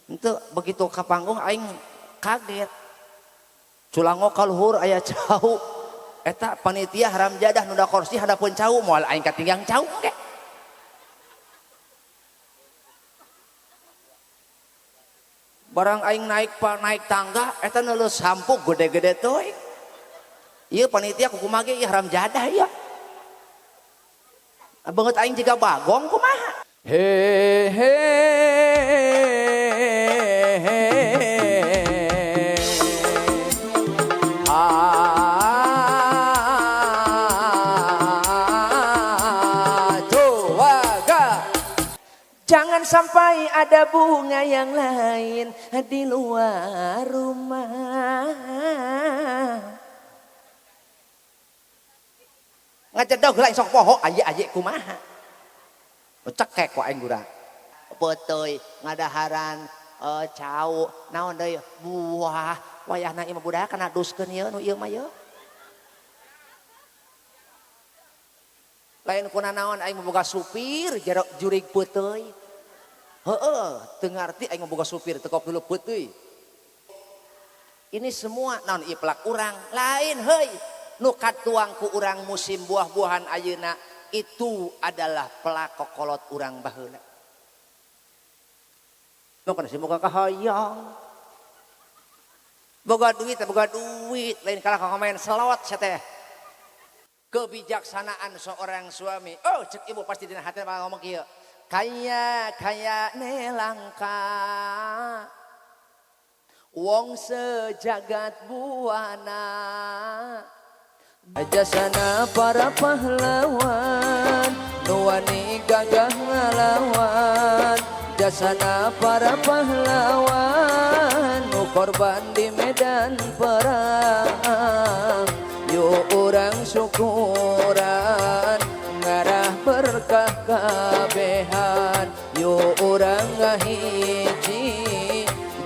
Henteu begitu ka panggung aing kaget. Culango ka luhur aya cau. Eta panitia haram jadah nunda kursi hadapeun cau moal aing katinggang cau ge. Barang aing naik naik tangga eta neuleus sampuk gede-gede teuing. Ieu panitia kukumaha ge ieu haram jadah ieu. Beungeut aing jiga bagong kumaha. He he he ha tuaga. Jangan sampai ada bunga yang lain di luar rumah. Ngajedog lain sok poho aye-aye kumaha. Cekek ku aing gura. Peuteuy ngadaharan cau naon deui buah wayahna ieu mah budak kana duskeun ieu nu ieu mah ieu. Lain kuna naon aing mah boga supir jero jurig peuteuy. Heeh, teu ngarti aing mah boga supir teu kopi peuteuy. Ini semua naon ieu pelak urang lain heuy. Nu katuang ku urang musim buah-buahan ayeuna itu adalah pelak kokolot urang baheula. Nu kana si boga kahayang. Boga duit, boga duit, lain kalah ka main selot sia teh. Kebijaksanaan seorang suami. Oh, cek ibu pasti dina hati bakal ngomong kieu. Kaya kaya nelangka. Wong sejagat buana. Jasana para pahlawan, nuwani gagah ngalawan. Jasana para pahlawan, nu korban di medan perang. Yuk urang syukuran, ngarah berkah kabehan. Yuk urang ngahiji,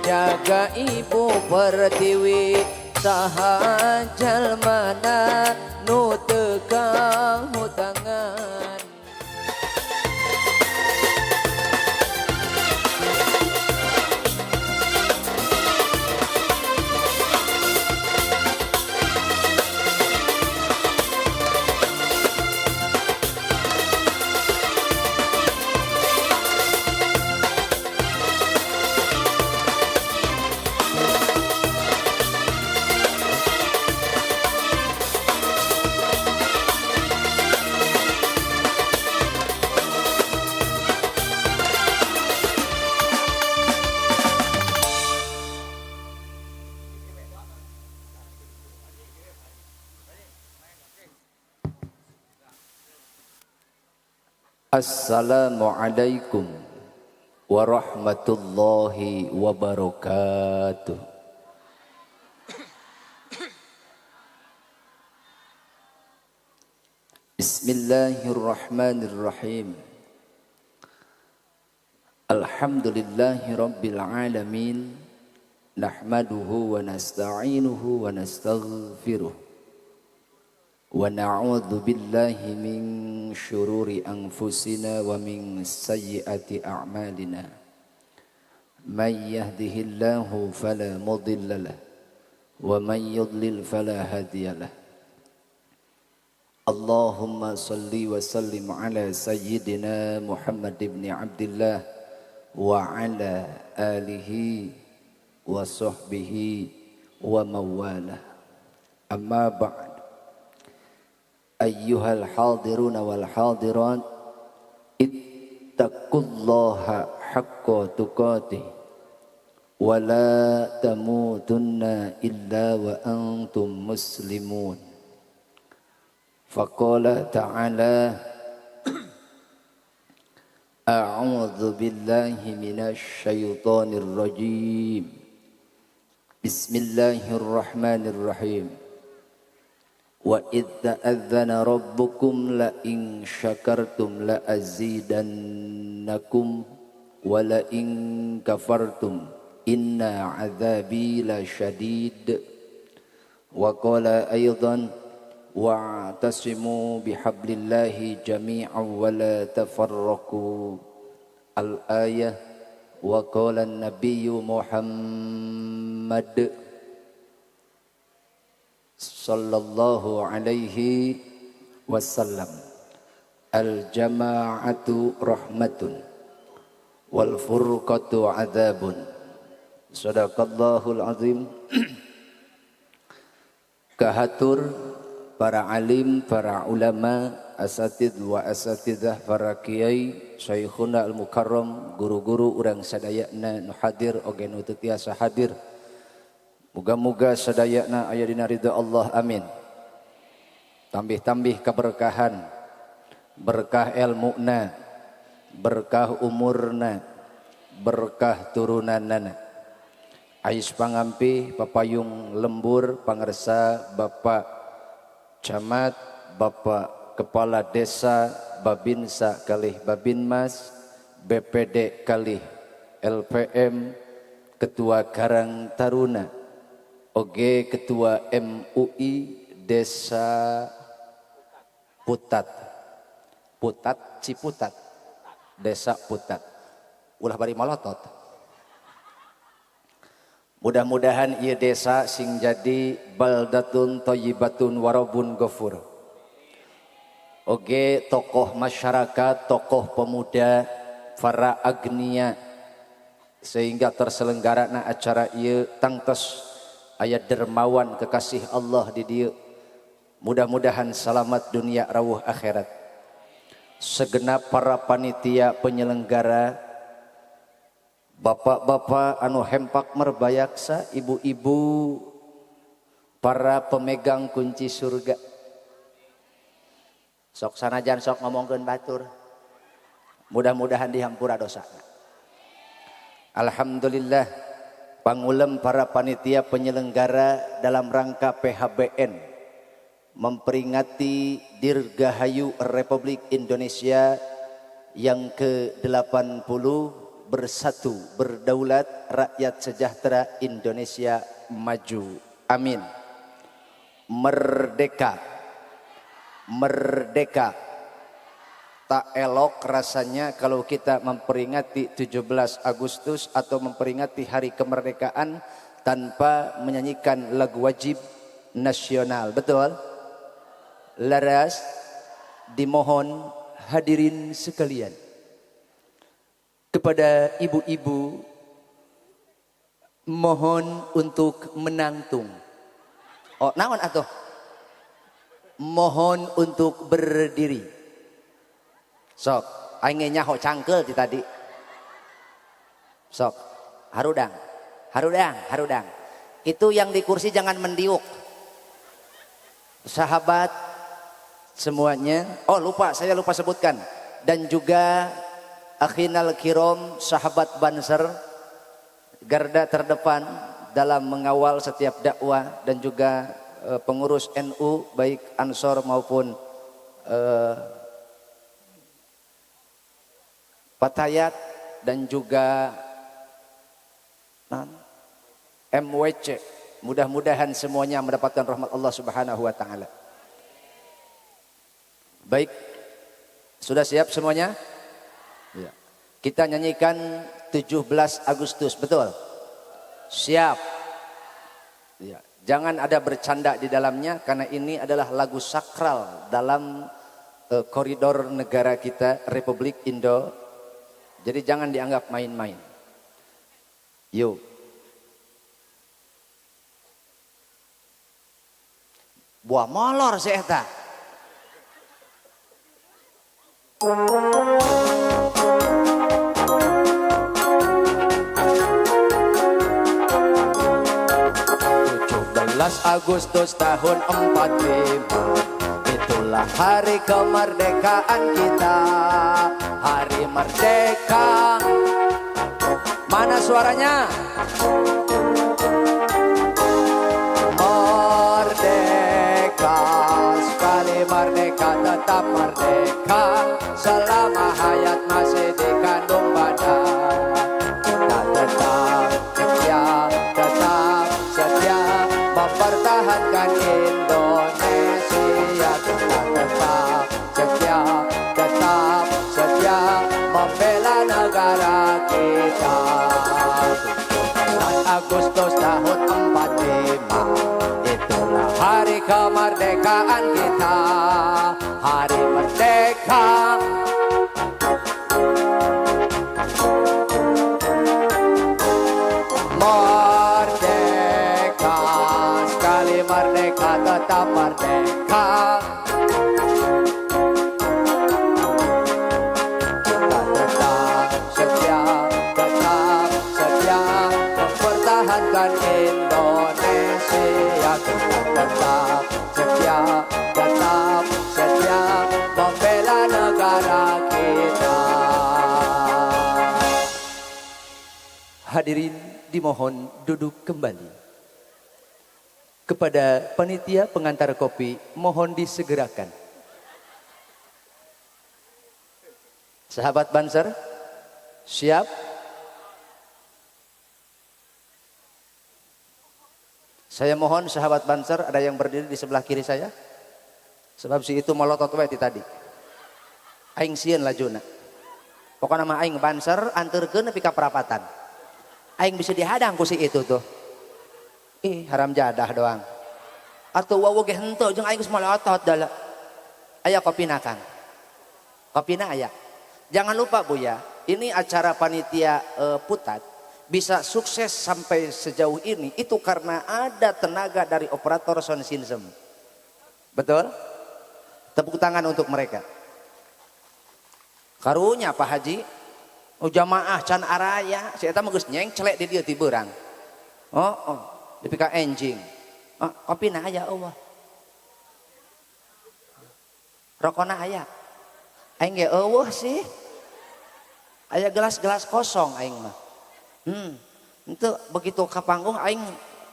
jaga ibu pertiwi. Saha jalmana nu teu kahutangan. Assalamualaikum warahmatullahi wabarakatuh. Bismillahirrahmanirrahim. Alhamdulillahi rabbil alamin. Nahmaduhu wa nasta'inuhu wa nastaghfiruh. Wa na'udzu billahi min syururi anfusina wa min sayyiati a'malina. May yahdihillahu fala mudilla lahu wa may yudlil fala hadiyalah. Allahumma salli wa sallim ala sayyidina Muhammad ibn Abdillah wa ala alihi wa sahbihi wa mawalah. Amma ba'd. Ayyuhal hadiruna wal hadirat, ittaqullaha haqqa tuqatih wa la tamutunna illa wa antum muslimun. Faqala ta'ala, a'udzu billahi minasy syaithanir rajim. Bismillahirrahmanirrahim. Wa idh ta'adzana rabbukum la in syakartum la azidannakum wa la in kafartum inna 'adzabi lasyadid. Wa qala aidan wa'tasimu bihablillahi jami'an wa la tafarraqu. Al-ayah Wa qala an-nabiyyu Muhammad sallallahu alaihi wasallam, al jama'atu rahmatun wal furqatu adzabun. Sadaqallahul azim. Kahatur para alim, para ulama, asatid wa asatidah, para kiai, syekhuna al-mukarram, guru-guru urang sadayana nu hadir oge nu teu tiasa hadir. Muga-muga sadayana aya dina ridha Allah, amin. Tambih-tambih keberkahan, berkah ilmuna, berkah umurna, berkah turunanana. Ais pangampi papayung lembur pangersa Bapak Camat, Bapak Kepala Desa Babinsa kalih Babinmas, BPD kalih LPM, Ketua Karang Taruna, oge Ketua MUI Desa Putat. Putat Ciputat, Desa Putat. Ulah bari malotot. Mudah-mudahan ieu desa sing jadi baldatun thayyibatun warabun ghafur. Oge tokoh masyarakat, tokoh pemuda, para agnia, sehingga terselenggarana acara ieu tangtos aya dermawan kekasih Allah di dieu. Mudah-mudahan selamat dunia rawuh akhirat. Segenap para panitia penyelenggara, bapak-bapak anu hempak merbayaksa, ibu-ibu, para pemegang kunci surga. Sok sanajan sok ngomongkeun batur. Mudah-mudahan dihampura dosana. Alhamdulillah pangulem para panitia penyelenggara dalam rangka PHBN memperingati Dirgahayu Republik Indonesia yang ke-80, bersatu, berdaulat, rakyat sejahtera, Indonesia maju. Amin. Merdeka. Merdeka. Tak elok rasanya kalau kita memperingati 17 Agustus atau memperingati hari kemerdekaan tanpa menyanyikan lagu wajib nasional. Betul? Laras, dimohon hadirin sekalian, kepada ibu-ibu mohon untuk menangtung. Oh, naon atuh? Mohon untuk berdiri. Sok, aing nyaho cangkeul ti tadi. Sok, harudang. Harudang, harudang. Itu yang di kursi jangan mendiuk. Sahabat semuanya, oh lupa, saya lupa sebutkan. Dan juga akhinal kirom, sahabat Banser, garda terdepan dalam mengawal setiap dakwah, dan juga pengurus NU baik Ansor maupun Fatayat, dan juga MWC. Mudah-mudahan semuanya mendapatkan rahmat Allah Subhanahu wa taala. Baik, sudah siap semuanya? Ya. Kita nyanyikan 17 Agustus, betul? Siap. Ya. Jangan ada bercanda di dalamnya karena ini adalah lagu sakral dalam koridor negara kita, Republik Indo. Jadi jangan dianggap main-main. Yuk. Buah molor si eta. Agustus tahun 45, itulah hari kemerdekaan kita, hari merdeka. Mana suaranya? Merdeka, sekali merdeka tetap merdeka, selama hayat masih dikandung badan. Kita tetap setia, tetap setia, mempertahankan Indonesia. Kita tetap setia, tetap setia, membela negara kita. Agustus tahun 45, itulah hari kemerdekaan kita, hari merdeka. Merdeka, sekali merdeka tetap merdeka. Kita tetap setia, tetap setia mempertahankan Indonesia. Kita tetap setia, tetap setia membela negara kita. Hadirin dimohon duduk kembali. Kepada panitia pengantar kopi mohon disegerakan. Sahabat Banser, siap? Saya mohon sahabat Banser ada yang berdiri di sebelah kiri saya. Sebab si itu molotot we ti tadi. Aing sieun lajuna. Pokona mah aing Banser anterkeun nepi ka perapatan. Aing bisa dihadang ku si itu tuh. Ih, haram jadah doang. Atau wawo ge henteu jeung aing geus molotot dala. Aya kopina Kang. Kopina aya. Jangan lupa Bu ya, ini acara panitia Putat bisa sukses sampai sejauh ini itu karena ada tenaga dari operator sound system. Betul? Tepuk tangan untuk mereka. Karunya Pak Haji, oh jamaah can araya, si eta mah geus nyengcelek di dieu ti beurang. Oh, oh, dipika enjing. Oh, kopina aya eueuh. Rokona aya. Aing ge eueuh sih. Aya gelas-gelas kosong aing mah. Itu begitu ke panggung aing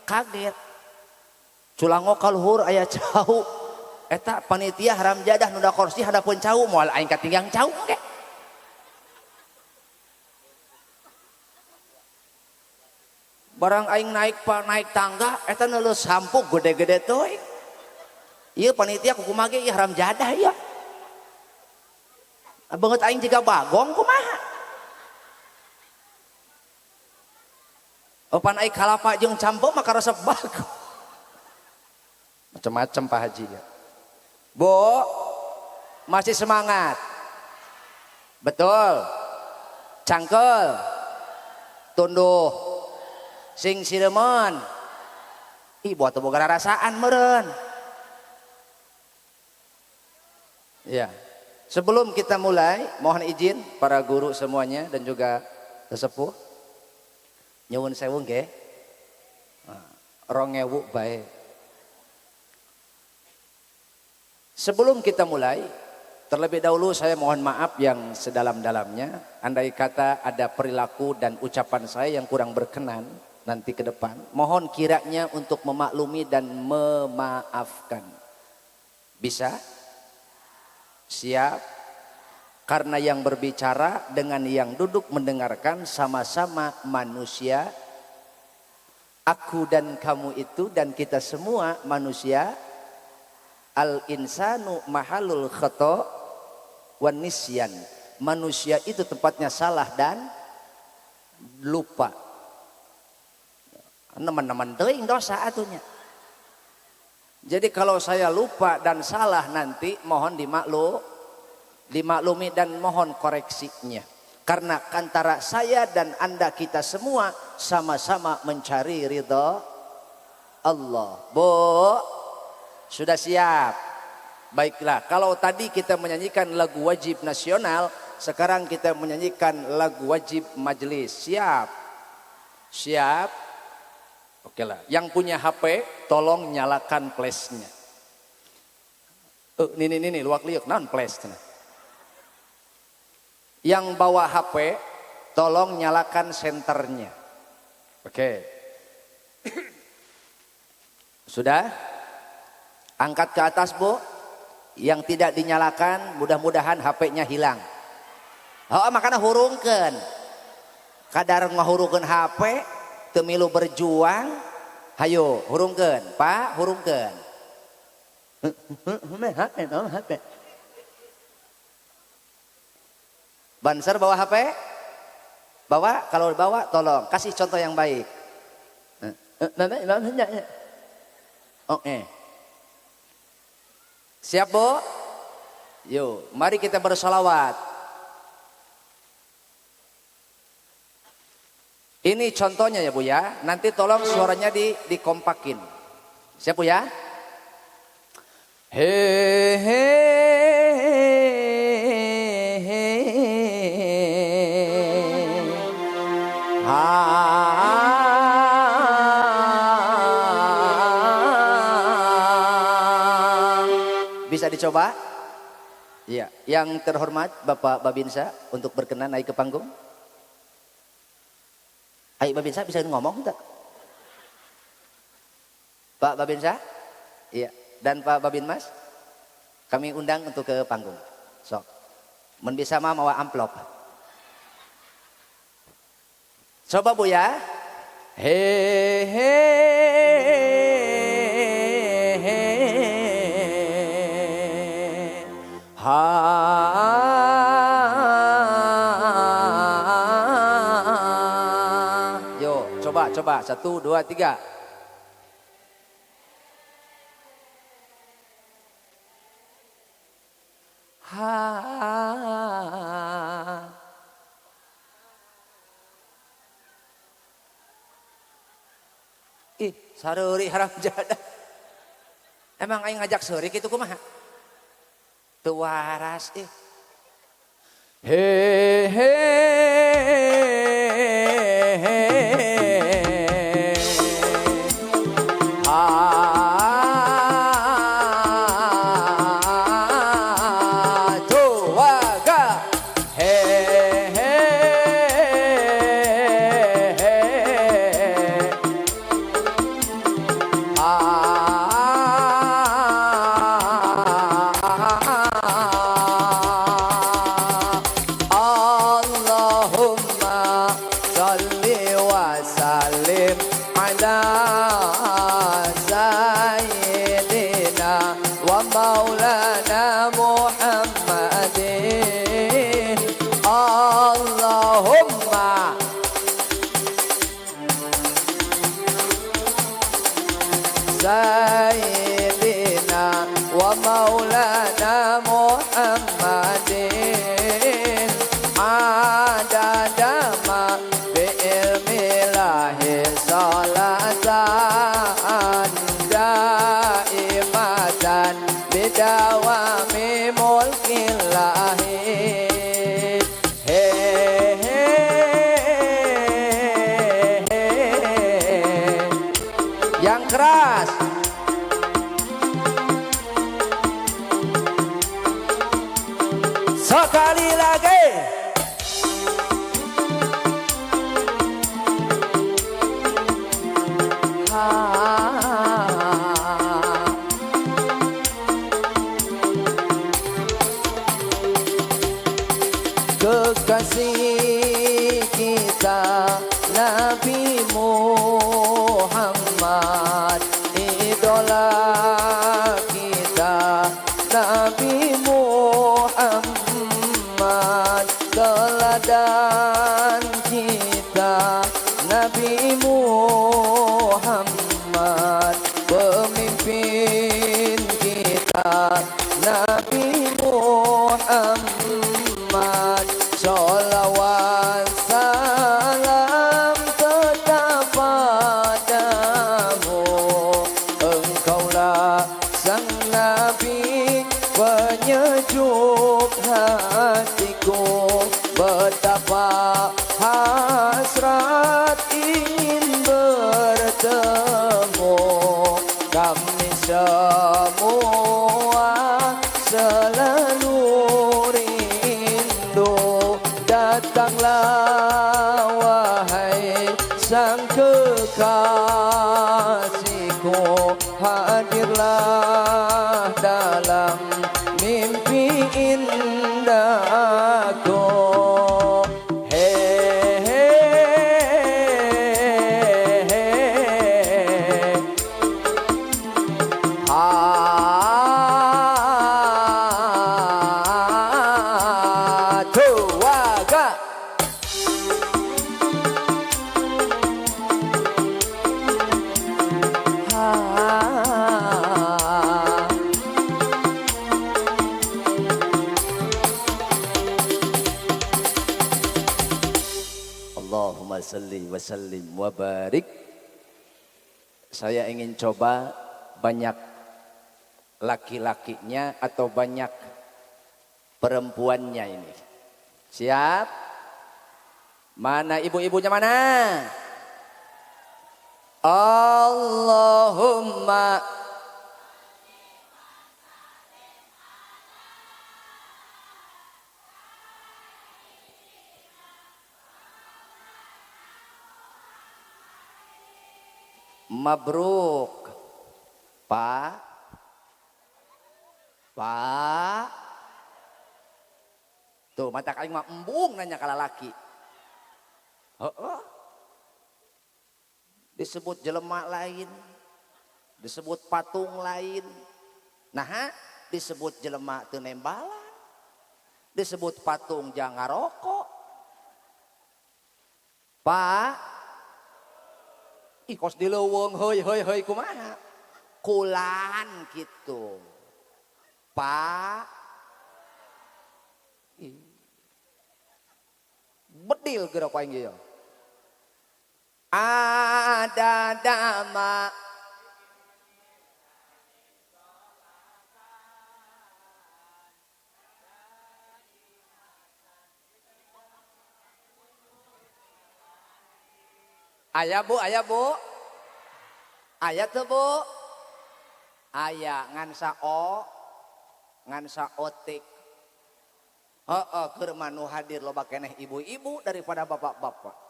kaget. Culango kaluhur aya cau. Eta panitia haram jadah nunda kursi hadapeun cau moal aing katinggang cau ge. Barang aing naik naik tangga eta neuleus sampuk gede-gede teuing. Ieu panitia kukumaha ge ieu haram jadah ieu. Beungeut aing jiga bagong kumaha. Opan aing kalapa jeung campo maka resep bagong. Macam-macam Pak Haji ya. Bu, masih semangat. Betul. Cangkel. Tunduh. Sing siremen. Ih, buat boga rasaan meureun. Ya. Sebelum kita mulai, mohon izin para guru semuanya dan juga sesepuh. Nyuwun sewu nggih. 2000 bae. Sebelum kita mulai, terlebih dahulu saya mohon maaf yang sedalam-dalamnya. Andai kata ada perilaku dan ucapan saya yang kurang berkenan nanti ke depan, mohon kiranya untuk memaklumi dan memaafkan. Bisa? Siap? Karena yang berbicara dengan yang duduk mendengarkan sama-sama manusia. Aku dan kamu itu dan kita semua manusia. Al-insanu mahalul khata wan nisyan. Manusia itu tempatnya salah dan lupa. Nemen-nemen teuing dosa atunya. Jadi kalau saya lupa dan salah nanti mohon dimaklumi dan mohon koreksinya. Karena antara saya dan Anda kita semua sama-sama mencari ridha Allah. Bu, sudah siap? Baiklah, kalau tadi kita menyanyikan lagu wajib nasional, sekarang kita menyanyikan lagu wajib majelis. Siap? Siap? Oke lah. Yang punya HP, tolong nyalakan flashnya. Ini, luak liuk, non flash. Yang bawa HP, tolong nyalakan senternya. Oke. Sudah? Angkat ke atas, Bu. Yang tidak dinyalakan, mudah-mudahan HP-nya hilang. Oh, makanya hurungkeun. Kadar ngahurungkeun HP, teu milu berjuang, hayo hurungkeun, Pak, hurungkeun. HP. Banser bawa HP? Bawa, kalau bawa tolong kasih contoh yang baik. Oke. Siap, Bu? Yuk, mari kita bersolawat. Ini contohnya ya Bu ya. Nanti tolong suaranya dikompakin. Siap Bu ya? He he he ha. Bisa dicoba? Iya. Yang terhormat Bapak Babinsa untuk berkenan naik ke panggung. Ayo Babinsa bisa ngomong tak? Pak Babinsa? Iya. Dan Pak Babinmas, kami undang untuk ke panggung. Sok. Mun bisa mah mawa amplop. Coba Bu ya. He he he ha. Yo, coba coba 1 2 3. Ha. Ih, sareuri haram jadah. Emang aing ngajak seuri kitu kumaha? Teu waras ih. He he he ha. Allahumma salli wa sallim ala sayyidina wa maulana Muhammadin. Allahumma sayyidina wa maulana Muhammadin. Adada ma bi ilmillahi salatan daimatan bidawami mulkillahi. He he he. Yang keras. Sekali lagi. Kekasih kita Nabi Muhammad, idola kita Nabi Muhammad, teladan kita Nabi Muhammad, pemimpin kita Nabi Muhammad. Sholawat salam tetap padamu, engkaulah sang Nabi penyejuk hatiku. Betapa hasrat ingin bertemu, kami semua selalu rindu. Datanglah wahai sang kekasihku, hadirlah dalam mimpi indahku. He he he ha. Tuwaga. wa sallim wa barik. Saya ingin coba banyak laki-lakinya atau banyak perempuannya ini. Siap? Mana ibu-ibunya mana? Allahumma mabruk. Pak, Pak, tuh mata aing mah embung nanya ka lalaki. Heeh. Disebut jelema lain, disebut patung lain. Nah, disebut jelema teu nembalan, disebut patung jangan ngarokok. Pak, ih kos di leuweung heuy heuy heuy kumaha? Kulan gitu. Pak, ih. Bedil geura ku aing ieu. Ada dama aya bu, aya bu, aya tuh bu, aya ngan sao, ngan saotik. Heeh, keur mah nu hadir loba keneh ibu-ibu daripada bapak-bapak.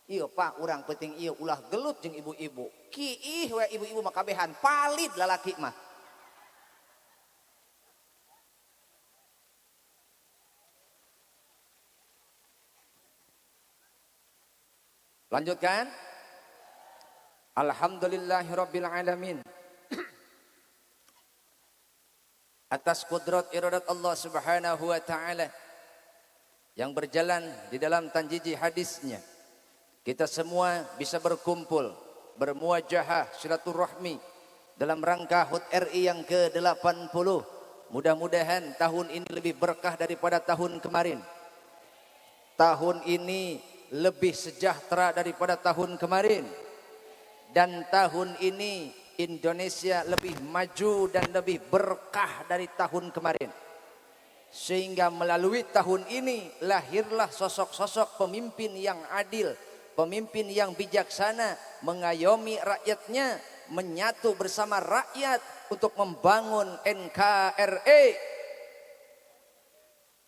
Iya pak, urang penting iya ulah gelut jeung ibu-ibu. Kiih we ibu-ibu mah kabehan palid lalaki mah. Lanjutkan. Alhamdulillahirabbil alamin. Atas kudrat iradat Allah Subhanahu wa taala yang berjalan di dalam tanjiji hadisnya, kita semua bisa berkumpul, bermuajahah silaturahmi dalam rangka HUT RI yang ke-80. Mudah-mudahan tahun ini lebih berkah daripada tahun kemarin. Tahun ini lebih sejahtera daripada tahun kemarin. Dan tahun ini Indonesia lebih maju dan lebih berkah dari tahun kemarin. Sehingga melalui tahun ini lahirlah sosok-sosok pemimpin yang adil, pemimpin yang bijaksana, mengayomi rakyatnya, menyatu bersama rakyat untuk membangun NKRI.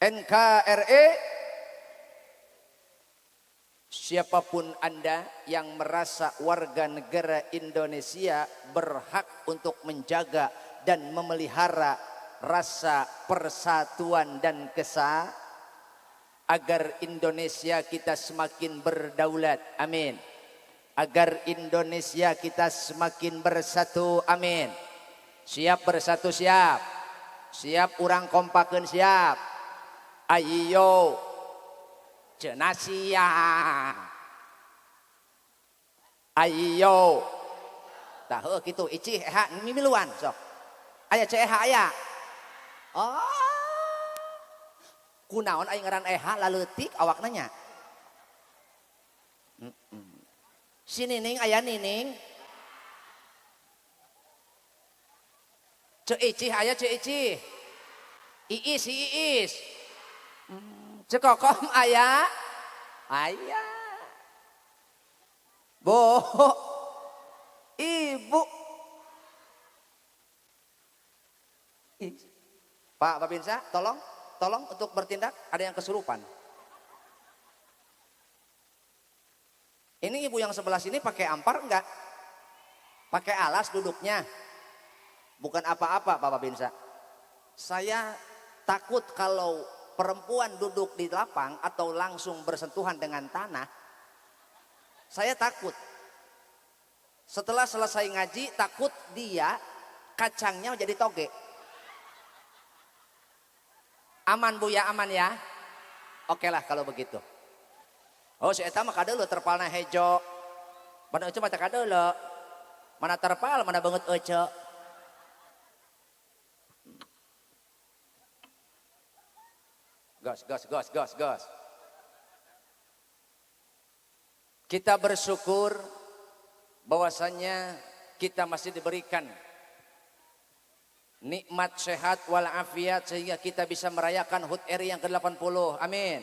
NKRI. Siapapun Anda yang merasa warga negara Indonesia berhak untuk menjaga dan memelihara rasa persatuan dan kesatuan agar Indonesia kita semakin berdaulat. Amin. Agar Indonesia kita semakin bersatu. Amin. Siap bersatu, siap. Siap urang kompakeun, siap. Ayo. Cenah sia. Ayo. Tah heuh kitu icih eha mimiluan sok. Aya ce eha aya. Oh. Kunaon aing ngaran eha laleutik awakna nya. Si Nining aya Nining. Ce icih aya ce icih. Iis si Iis. Ce Kokom aya. Aya. Bu. Ibu. Pak Babinsa, tolong, tolong untuk bertindak, ada yang kesurupan. Ini ibu yang sebelah sini pakai ampar enggak? Pakai alas duduknya. Bukan apa-apa Pak Babinsa. Saya takut kalau perempuan duduk di lapang atau langsung bersentuhan dengan tanah. Saya takut. Setelah selesai ngaji takut dia kacangnya jadi toge. Aman Bu ya, aman ya. Oke lah kalau begitu. Oh si eta mah kadeuleu terpalna hejo. Mana euceu mah teh kadeuleu. Mana terpal, mana beungeut euceu. Gas, gas, gas, gas, gas. Kita bersyukur bahwasannya kita masih diberikan nikmat sehat walafiat sehingga kita bisa merayakan HUT RI yang ke-80. Amin.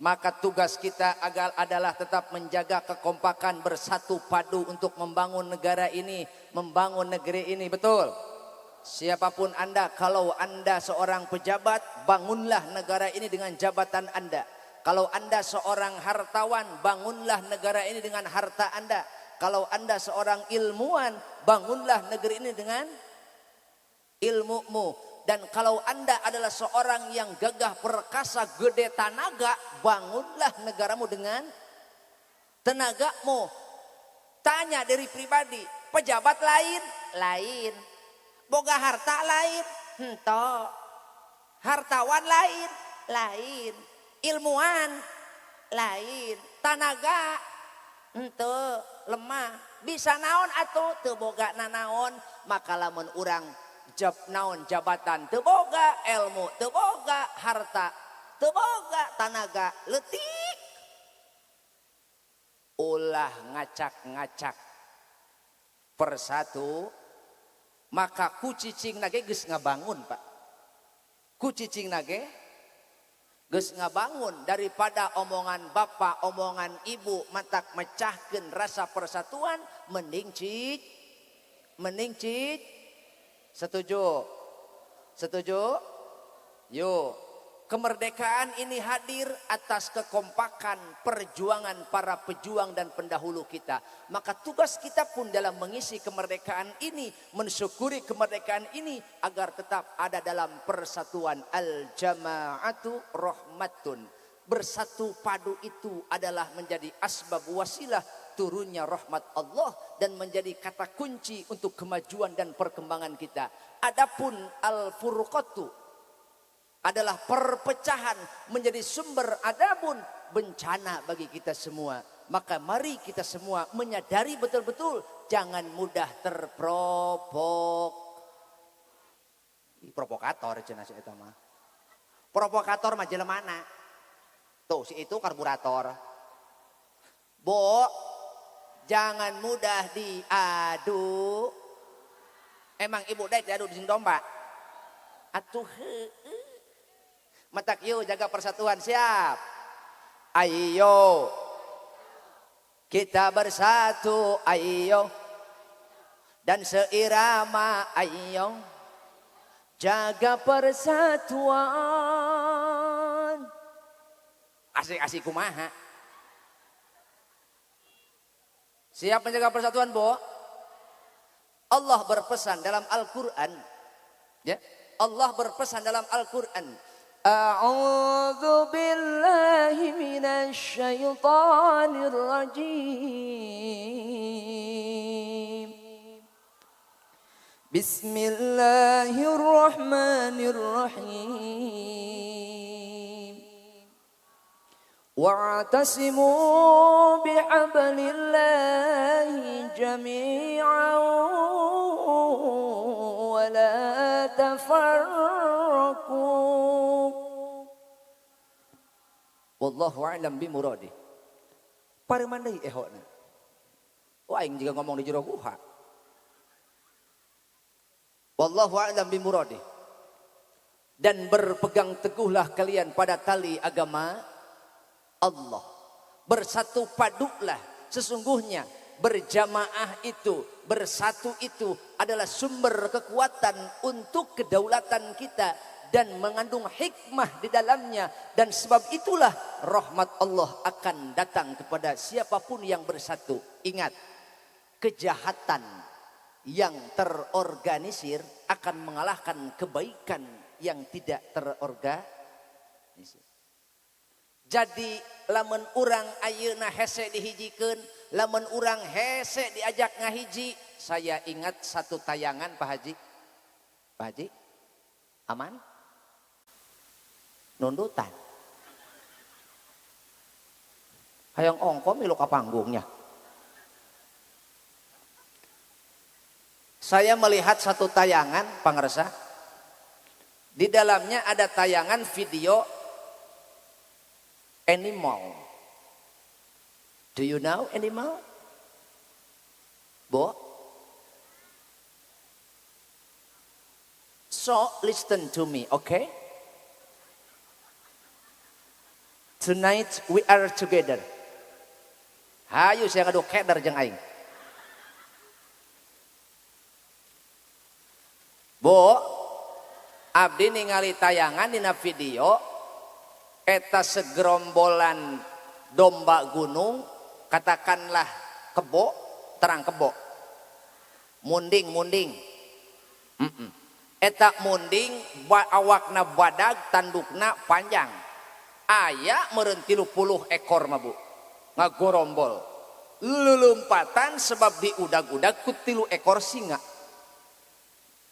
Maka tugas kita agar adalah tetap menjaga kekompakan, bersatu padu untuk membangun negara ini, membangun negeri ini, betul. Siapapun Anda, kalau Anda seorang pejabat, bangunlah negara ini dengan jabatan Anda. Kalau Anda seorang hartawan, bangunlah negara ini dengan harta Anda. Kalau Anda seorang ilmuwan, bangunlah negeri ini dengan ilmumu. Dan kalau Anda adalah seorang yang gagah perkasa, gede tanaga, bangunlah negaramu dengan tenagamu. Tanya dari pribadi, pejabat lain, lain. Boga harta lain, hento. Hartawan lain, lain. Ilmuwan, lain. Tanaga, hente, lemah. Bisa naon atuh, teu boga nanaon. Maka lamun urang jab naon jabatan teu boga, ilmu teu boga, harta teu boga, tanaga leutik. Ulah ngacak-ngacak persatu, maka ku cicing nage geus ngabangun, Pak. Ku cicing nage geus ngabangun daripada omongan bapak, omongan ibu matak mecahkeun rasa persatuan, mending cik, mending cik. Setuju? Setuju? Yuk. Kemerdekaan ini hadir atas kekompakan perjuangan para pejuang dan pendahulu kita. Maka tugas kita pun dalam mengisi kemerdekaan ini, mensyukuri kemerdekaan ini agar tetap ada dalam persatuan. Al-jama'atu rahmatun. Bersatu padu itu adalah menjadi asbab wasilah turunnya rahmat Allah dan menjadi kata kunci untuk kemajuan dan perkembangan kita. Adapun al-furqatu adalah perpecahan menjadi sumber adabun bencana bagi kita semua. Maka mari kita semua menyadari betul-betul jangan mudah terprovok. Provokator cenah si eta mah. Provokator mah jelemana? Tuh si itu karburator. Bo, jangan mudah diadu. Emang ibu daek diadu di domba? Atuh heueuh. Matak yuk jaga persatuan, siap. Ayo kita bersatu, ayo dan seirama, ayo jaga persatuan. Asik-asik kumaha. Siap menjaga persatuan, Bo? Allah berpesan dalam Al-Qur'an. Ya. Allah berpesan dalam Al-Qur'an. A'udzu billahi minasy syaithanir rajim. Bismillahirrahmanirrahim. Wa'tasimu bihablillahi jami'an wa la tafarraqu. Wallahu a'lam bimuradi. Pareman deui ehona. Oh, aing juga ngomong di jero guha. Wallahu a'lam bimuradi. Dan berpegang teguhlah kalian pada tali agama Allah. Bersatu padulah. Sesungguhnya berjamaah itu, bersatu itu adalah sumber kekuatan untuk kedaulatan kita dan mengandung hikmah di dalamnya. Dan sebab itulah rahmat Allah akan datang kepada siapapun yang bersatu. Ingat, kejahatan yang terorganisir akan mengalahkan kebaikan yang tidak terorganisir. Jadi lamun urang ayeuna hese dihijikeun, lamun urang hese diajak ngahiji. Saya ingat satu tayangan Pak Haji. Pak Haji, aman? Nundutan. Hayang ongko milu ka panggungnya. Saya melihat satu tayangan, pangersa. Di dalamnya ada tayangan video animal. Do you know animal? Bo? So listen to me, okay? Tonight we are together. Hayu saya ngadu keder jeung aing. Bo, abdi ningali tayangan dina video eta segerombolan domba gunung, katakanlah kebo, terang kebo. Munding, munding. Eta munding awakna badag, tandukna panjang. Aya meureun 30 ekor mah Bu. Ngagorombol. Lulumpatan sebab diudag-udag ku 3 ekor singa.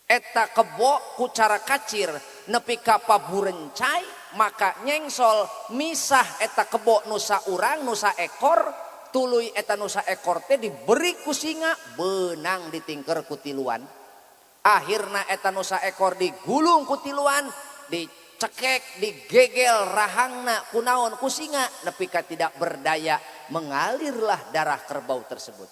Eta kebo ku cara kacir nepi ka paburencai maka nyengsol misah eta kebo nusa urang nusa ekor tuluy eta nusa ekor teh diberi ku singa beunang ditingker ku tiluan. Akhirna eta nusa ekor digulung ku tiluan, dicekek, digegel rahangna kunaon ku singa nepi ka tidak berdaya, mengalirlah darah kerbau tersebut.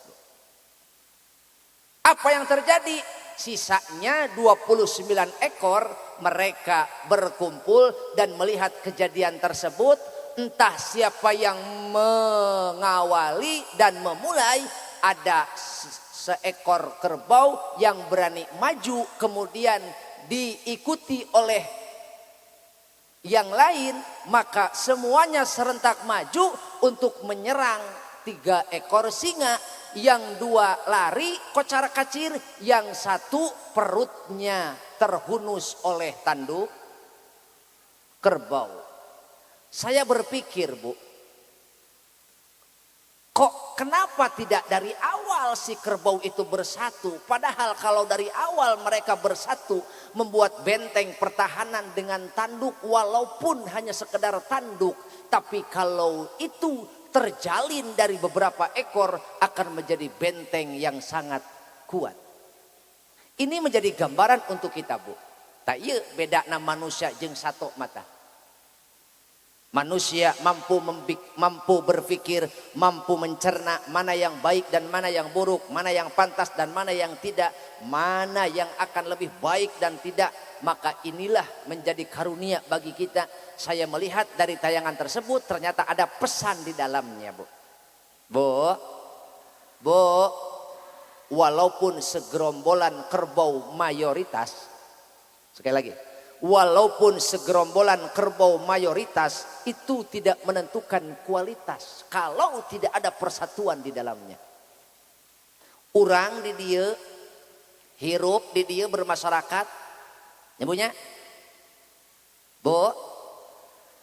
Apa yang terjadi? Sisanya 29 ekor mereka berkumpul dan melihat kejadian tersebut. Entah siapa yang mengawali dan memulai, ada seekor kerbau yang berani maju kemudian diikuti oleh yang lain, maka semuanya serentak maju untuk menyerang 3 ekor singa. Yang 2 lari kocar kacir, yang 1 perutnya terhunus oleh tanduk kerbau. Saya berpikir, Bu, kok kenapa tidak dari awal si kerbau itu bersatu? Padahal kalau dari awal mereka bersatu membuat benteng pertahanan dengan tanduk, walaupun hanya sekedar tanduk, tapi kalau itu terjalin dari beberapa ekor akan menjadi benteng yang sangat kuat. Ini menjadi gambaran untuk kita, Bu. Tak iya beda nama manusia jeung sato mata. Manusia mampu berpikir, mampu mencerna mana yang baik dan mana yang buruk, mana yang pantas dan mana yang tidak, mana yang akan lebih baik dan tidak. Maka inilah menjadi karunia bagi kita. Saya melihat dari tayangan tersebut ternyata ada pesan di dalamnya, Bu. Bu, Bu, walaupun segerombolan kerbau mayoritas, sekali lagi, walaupun segerombolan kerbau mayoritas itu tidak menentukan kualitas kalau tidak ada persatuan di dalamnya. Urang di dia, hirup di dia bermasyarakat, nyebutnya, Bu,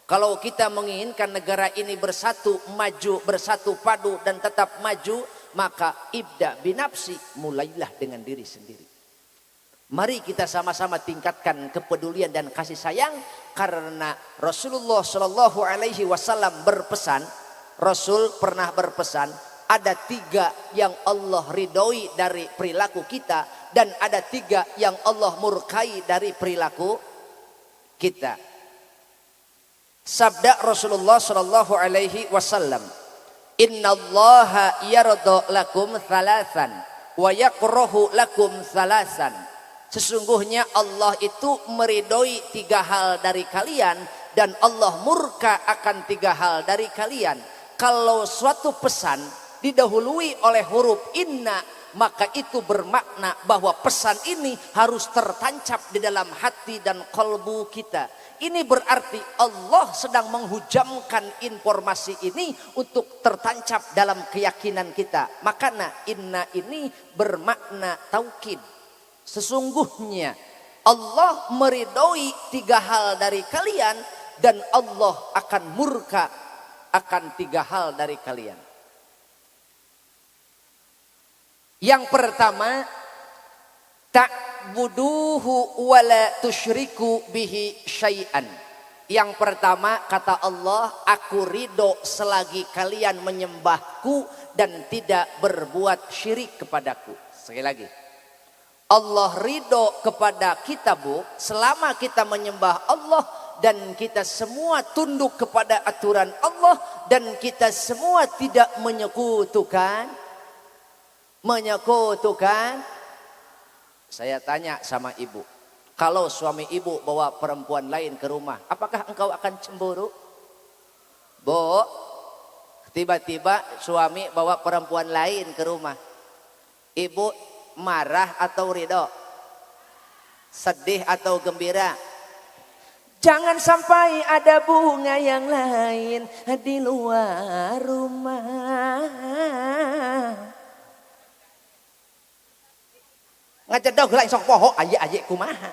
kalau kita menginginkan negara ini bersatu, maju, bersatu padu dan tetap maju, maka ibda binafsi, mulailah dengan diri sendiri. Mari kita sama-sama tingkatkan kepedulian dan kasih sayang, karena Rasulullah Shallallahu Alaihi Wasallam berpesan, Rasul pernah berpesan, ada 3 yang Allah ridhoi dari perilaku kita dan ada 3 yang Allah murkai dari perilaku kita. Sabda Rasulullah Shallallahu Alaihi Wasallam, Innallaha yarda lakum thalathan wa yakrahu lakum thalathan. Sesungguhnya Allah itu meridhoi 3 hal dari kalian dan Allah murka akan 3 hal dari kalian. Kalau suatu pesan didahului oleh huruf inna, maka itu bermakna bahwa pesan ini harus tertancap di dalam hati dan kalbu kita. Ini berarti Allah sedang menghujamkan informasi ini untuk tertancap dalam keyakinan kita. Makanya inna ini bermakna taukid. Sesungguhnya Allah meridhoi 3 hal dari kalian dan Allah akan murka akan 3 hal dari kalian. Yang pertama, ta'buduhu wa la tusyriku bihi syai'an. Yang pertama kata Allah, aku ridho selagi kalian menyembahku dan tidak berbuat syirik kepadaku. Sekali lagi, Allah ridho kepada kita, Bu, selama kita menyembah Allah dan kita semua tunduk kepada aturan Allah, dan kita semua tidak menyekutukan. Menyekutukan. Saya tanya sama ibu, kalau suami ibu bawa perempuan lain ke rumah, apakah engkau akan cemburu? Bu, tiba-tiba suami bawa perempuan lain ke rumah, ibu marah atau ridho? Sedih atau gembira? Jangan sampai ada bunga yang lain di luar rumah. Ngacedog heula sok poho aye-aye kumaha.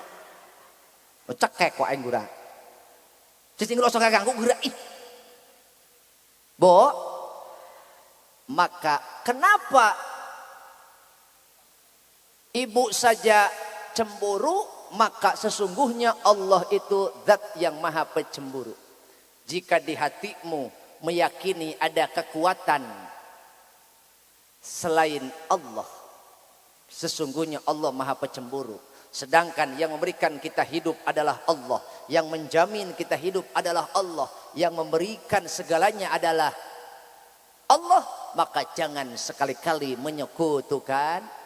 Cekek ku aing gura. Cicing geus sok ngaganggu geura ih. Bo, maka kenapa ibu saja cemburu? Maka sesungguhnya Allah itu zat yang maha pencemburu. Jika di hatimu meyakini ada kekuatan selain Allah, sesungguhnya Allah maha pencemburu. Sedangkan yang memberikan kita hidup adalah Allah, yang menjamin kita hidup adalah Allah, yang memberikan segalanya adalah Allah. Maka jangan sekali-kali menyekutukan.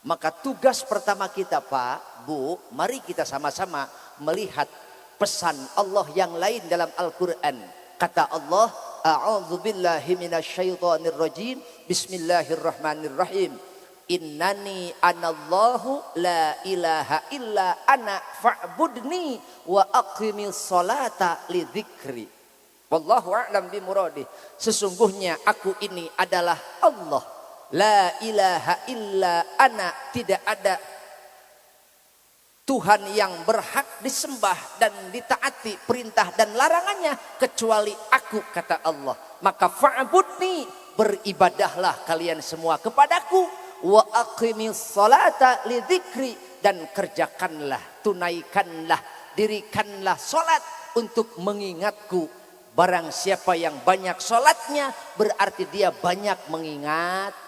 Maka tugas pertama kita, Pak, Bu, mari kita sama-sama melihat pesan Allah yang lain dalam Al-Quran. Kata Allah, A'udzubillahi minasyaitonirrajim, Bismillahirrahmanirrahim. Innani anallahu la ilaha illa ana fa'budni wa aqimis salata li dzikri. Wallahu a'lam bimuradih. Sesungguhnya aku ini adalah Allah. La ilaha illa ana, tidak ada Tuhan yang berhak disembah dan ditaati perintah dan larangannya kecuali aku, kata Allah. Maka fa'budni, beribadahlah kalian semua kepadaku, wa aqimis salata li dzikri, dan kerjakanlah, tunaikanlah, dirikanlah salat untuk mengingatku. Barang siapa yang banyak salatnya berarti dia banyak mengingat.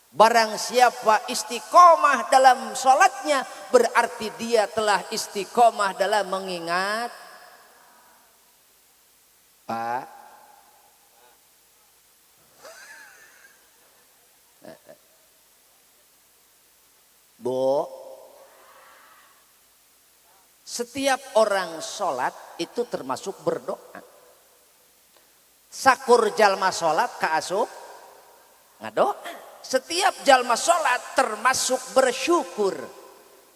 Barang siapa istiqomah dalam sholatnya berarti dia telah istiqomah dalam mengingat. Pak, Bu, setiap orang sholat itu termasuk berdoa. Sakur jalma sholat kaasup ngadoa. Setiap jalma sholat termasuk bersyukur.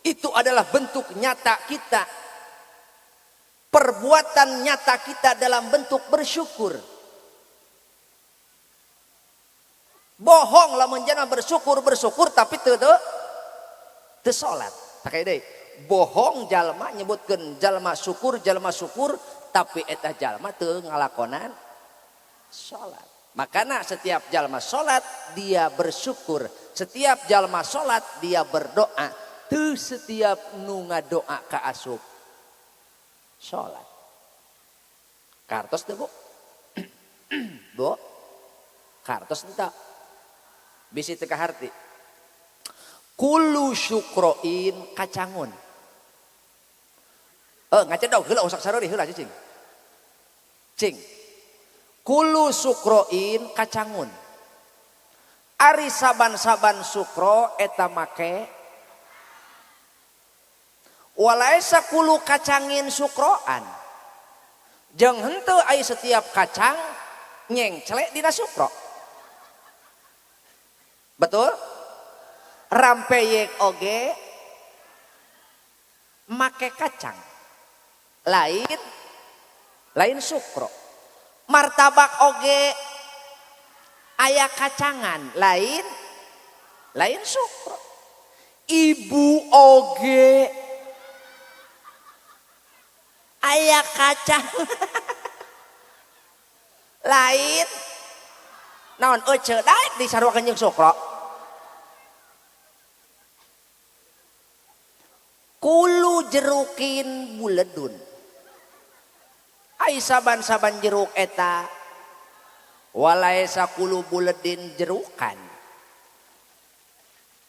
Itu adalah bentuk nyata kita. Perbuatan nyata kita dalam bentuk bersyukur. Bohong lamun jalma bersyukur tapi teu sholat. Tak deui. Bohong jalma nyebutkeun jalma syukur tapi eta jalma teu ngalakonan sholat. Makanya setiap jalma sholat dia bersyukur. Setiap jalma sholat dia berdoa. Teu setiap nu ngadoa ka asup sholat. Kartos teu, Bu? Bu? Kartos teu? Bisi teu kaharti. Kullu syukroin kacangun. Ngacedog heula usak sarori heula cicing. Cing. Kulu sukroin kacangun. Ari saban-saban sukro eta make. Walaisa kulu kacangin sukroan. Jeung henteu ai setiap kacang nyengcelek dina sukro. Betul? Rampeyek oge make kacang. Lain sukro. Martabak oge aya kacangan, lain sukro. Ibu oge aya kacang lain naon ece daek disaruakeun jeung sukro. Kulu jerukin buledun. Ai saban-saban jeruk eta walaisa kulu buledin jerukan.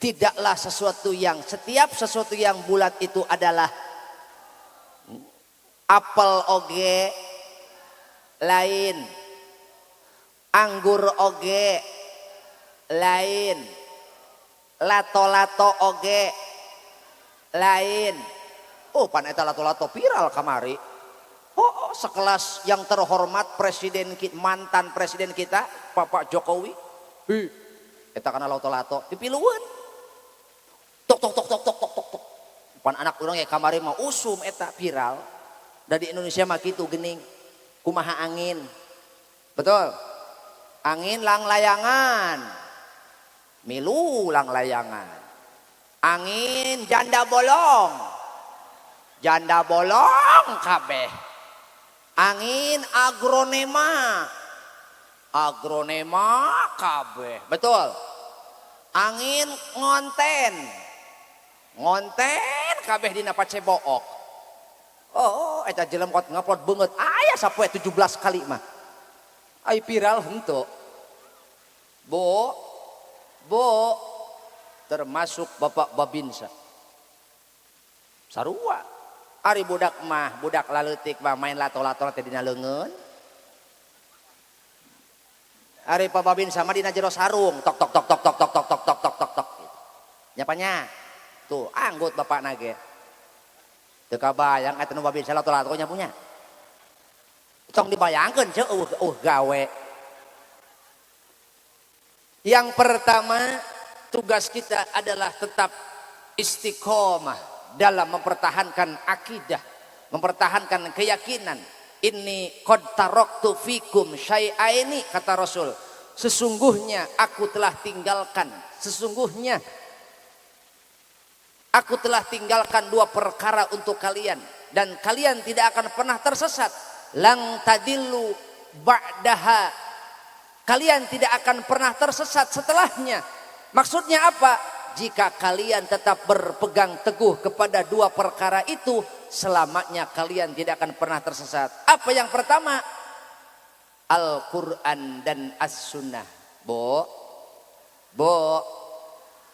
Tidaklah sesuatu yang setiap sesuatu yang bulat itu adalah. Apel oge lain. Anggur oge lain. Lato-lato oge lain. Oh, pan eta lato-lato viral kamari. Oh, sekelas yang terhormat presiden kita, mantan presiden kita Bapak Jokowi. Hi, eta kana lato-lato dipilueun. Tok tok tok tok tok tok tok tok. Pan anak urang ya kamari mah usum eta viral. Da di Indonesia mah kitu geuning. Kumaha angin. Betul. Angin lang layangan. Milu lang layangan. Angin janda bolong. Janda bolong kabeh. Angin agronema. Agronema kabeh. Betul. Angin ngonten. Ngonten kabeh dina pacebook. Oh, eta jelema kot ngupload beungeut aya sapoe 17 kali mah. Ai viral henteu. Bu, bu, termasuk Bapak Babinsa. Sarua. Ari budak mah, budak laleutik mah main lato-lato teh dina leungeun. Ari Pak Babinsa mah dina jero sarung, tok tok tok tok tok tok tok tok tok tok tok tok. Nyapanya? Tuh, anggut bapak nage. Teu kabayang eta nu Babinsa lato-lato nya punya. Tong dibayangkeun ceu eueuh gawe. Yang pertama, tugas kita adalah tetap istiqomah dalam mempertahankan akidah, mempertahankan keyakinan. Inni qad taraktu fikum syai'aini, kata Rasul. Sesungguhnya aku telah tinggalkan, sesungguhnya aku telah tinggalkan dua perkara untuk kalian dan kalian tidak akan pernah tersesat. Lang tadillu ba'daha. Kalian tidak akan pernah tersesat setelahnya. Maksudnya apa? Jika kalian tetap berpegang teguh kepada dua perkara itu, selamanya kalian tidak akan pernah tersesat. Apa yang pertama? Al-Quran dan As-Sunnah. Bo, bo.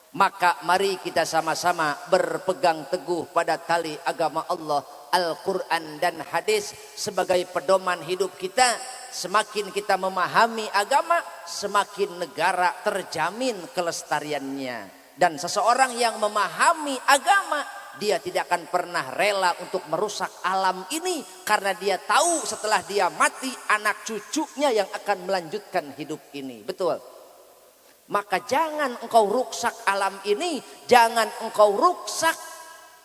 Maka mari kita sama-sama berpegang teguh pada tali agama Allah, Al-Quran dan hadis sebagai pedoman hidup kita. Semakin kita memahami agama, semakin negara terjamin kelestariannya. Dan seseorang yang memahami agama, dia tidak akan pernah rela untuk merusak alam ini, karena dia tahu setelah dia mati anak cucunya yang akan melanjutkan hidup ini. Betul. Maka jangan engkau ruksak alam ini, jangan engkau ruksak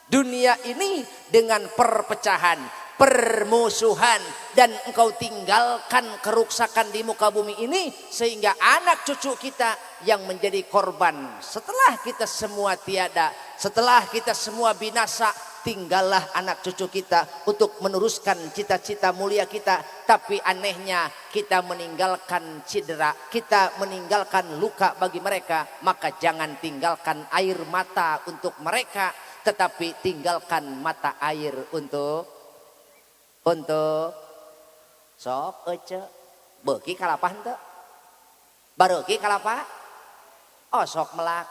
dunia ini dengan perpecahan, permusuhan, dan engkau tinggalkan keruksakan di muka bumi ini sehingga anak cucu kita yang menjadi korban. Setelah kita semua tiada, setelah kita semua binasa, tinggallah anak cucu kita untuk meneruskan cita-cita mulia kita. Tapi anehnya kita meninggalkan cedera, kita meninggalkan luka bagi mereka. Maka jangan tinggalkan air mata untuk mereka, tetapi tinggalkan mata air untuk sok ece beuki kalapa henteu, bareuki kalapa, oh sok melak.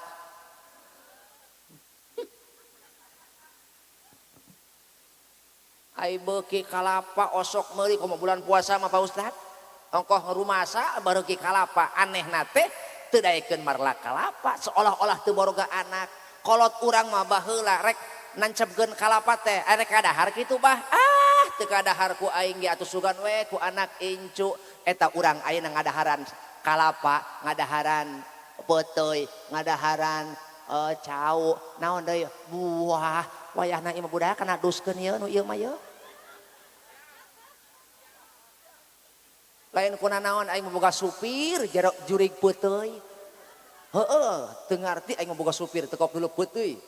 Ai beuki kalapa osok meuli komo bulan puasa mah Pak Ustad. Ongkoh ngerumasa bareuki kalapa, anehna teh teu daekeun marlak kalapa, seolah-olah teu boga anak. Kolot urang mah baheula rek nancepkeun kalapa teh, rek kadahar kitu bah. Ah, teu kadahar ku aing ge atuh sugan we ku anak incu. Eta urang ayeuna ngadaharan kalapa, ngadaharan peuteuy, ngadaharan cau, naon deui buah. Wayahna ieu mah budak kana duskeun ieu nu ieu mah ieu. Lain kuna naon aing mah boga supir jero jurig peuteuy. Heeh, teu ngarti aing mah boga supir teu kop dulu peuteuy.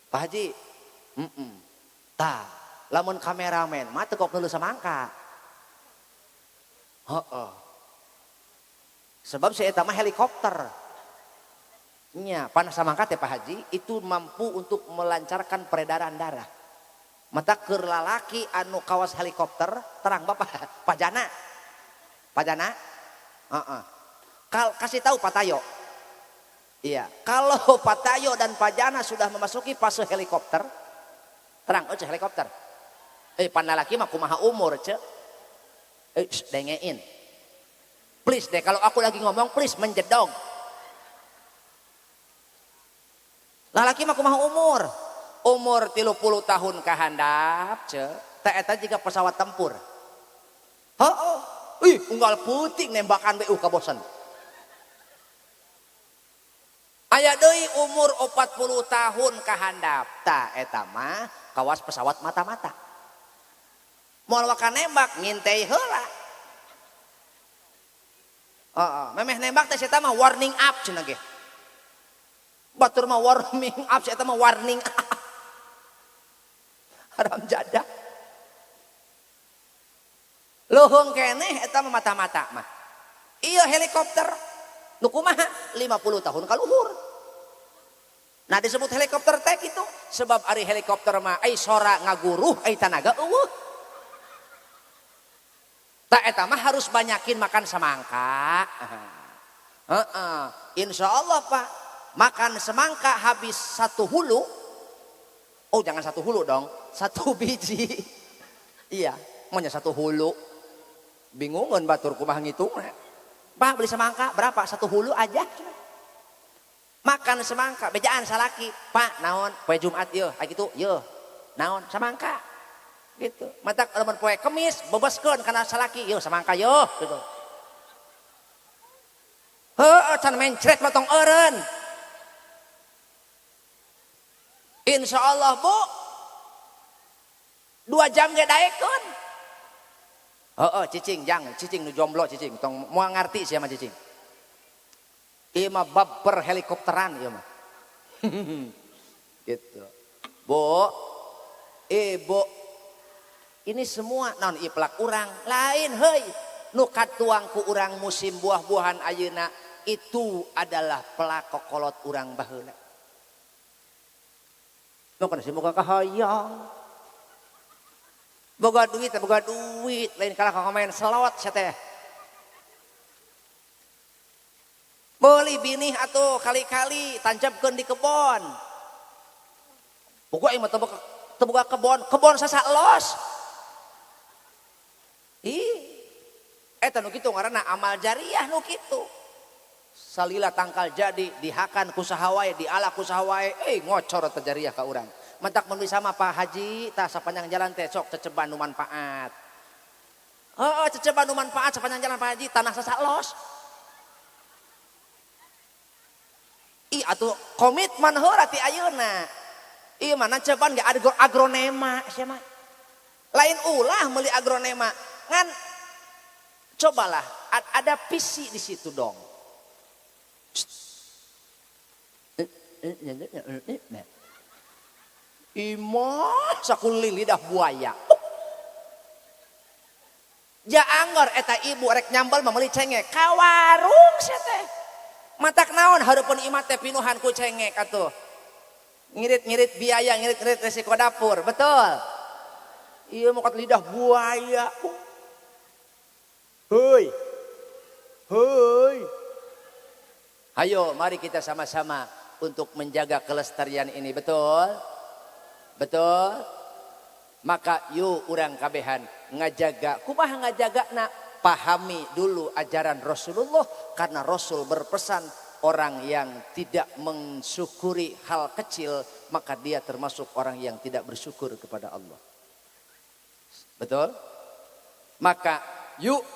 Pak Haji. Heeh. Tah, lamun kameramen mah teu kop dulu samangka. Heeh. Sebab si eta mah helikopter. Nya, panas samangka teh Pak Haji itu mampu untuk melancarkan peredaran darah. Mata keur lalaki anu kawas helikopter terang Bapak, Pak Jana. Pak Jana? Heeh. Kasih tahu Pak Tayo. Iya, kalau Pak Tayo dan Pak Jana sudah memasuki fase helikopter, terang oh helikopter. Pan lalaki mah kumaha umur ce. Dengein. Please deh kalau aku lagi ngomong please menjedog. Lalaki mah kumaha umur. Umur 30 tahun kahandap ce. Teh eta jiga pesawat tempur. Heeh. Ih, unggal peuting nembakan we kabosen. Aya deui umur 40 tahun kahandap. Tah eta mah kawas pesawat mata-mata. Moal waka nembak ngintei heula. Heeh, memeh nembak teh eta mah warning up cenah ge. Batur mah warming up, eta mah warning up. Haram jadah. Luhung keneh eta mah mata-mata mah. Iya helikopter. Nu kumaha 50 tahun kaluhur. Nah disebut helikopter teh kitu sebab ari helikopter mah ai sora ngaguruh ai tanaga eueuh. Tah eta mah harus banyakin makan semangka. Heeh. Insyaallah Pak, makan semangka habis satu hulu. Oh jangan satu hulu dong, satu biji. Iya, maunya satu hulu. Bingungan batur kumaha ngitungna. Pak beli semangka berapa? Satu hulu aja. Makan semangka, bejaan salaki. Pak naon poe Jumat yeuh, aya kitu yeuh. Naon semangka. Gitu. Matak lamun poe Kemis bebeskeun kana salaki yeuh semangka yeuh gitu. Heueuh can mencret mah tong eureun. Insya Allah Bu 2 jam ge daekeun. Heeh cicing jang cicing nu jomblo cicing tong moal ngarti sia mah cicing. Ieu mah bab perhelikopteran ieu mah. Gitu. Bu, Ibu, ini semua naon ieu pelak urang lain heuy. Nu katuang ku urang musim buah-buahan ayeuna itu adalah pelak kokolot urang baheula. Nu kana si boga kahayang. Boga duit, lain kalah ka main slot sia teh. Beli binih atuh kali-kali tancapkeun di kebon. Boga ieu mah teu boga kebon, kebon sasa los. Ih, eta nu kitu ngaranna amal jariah nu kitu. Salila tangkal jadi dihakan ku saha wae, diala ku saha wae, ngocor eta jariah ka urang. Mentak mun bisa mah Pak Haji tah sapanjang jalan teh sok ceceban nu manfaat. Heeh, ceceban nu manfaat sapanjang jalan Pak Haji tanah sasa los. Ih atuh komitmen heula ti ayeuna. Ieu mah ceban ge agronema sia mah. Lain ulah meuli agronema. Ngan cobalah ada visi di situ dong. Imah sakuli lidah buaya. Ja anggar eta ibu rek nyambel mah meuli cengek ka warung sia teh. Matak naon hareupeun imah teh pinuhan ku cengek atuh. Ngirit-ngirit biaya, ngirit-ngirit resiko dapur, betul. Ieu mah lidah buaya. Hoi. Hoi. Ayo mari kita sama-sama untuk menjaga kelestarian ini, betul? Betul? Maka yuk urang kabehan ngajaga, kumaha ngajagana? Pahami dulu ajaran Rasulullah karena Rasul berpesan orang yang tidak mensyukuri hal kecil maka dia termasuk orang yang tidak bersyukur kepada Allah. Betul? Maka yuk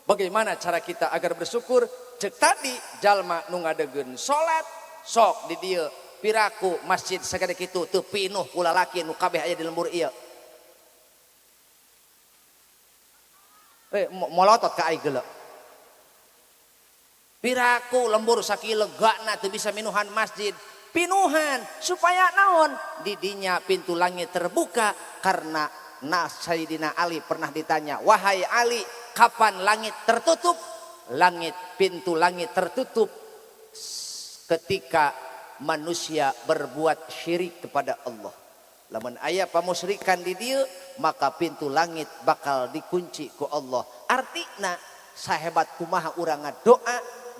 bagaimana cara kita agar bersyukur? Cek tadi jalma nu ngadegeun salat sok di dieu piraku masjid sagede kitu teu pinuh ku lalaki nu kabeh aya di lembur ieu. Molotot ka aing geuleuh. Piraku lembur sakieu legana teu bisa minuhan masjid. Pinuhan supaya naon? Di dinya pintu langit terbuka karena Sayyidina Ali pernah ditanya, "Wahai Ali, kapan langit tertutup?" Langit pintu langit tertutup ketika manusia berbuat syirik kepada Allah. Lamun aya pamusyrikan di dieu, maka pintu langit bakal dikunci ku Allah. Artina sahebat kumaha urang ngadoa,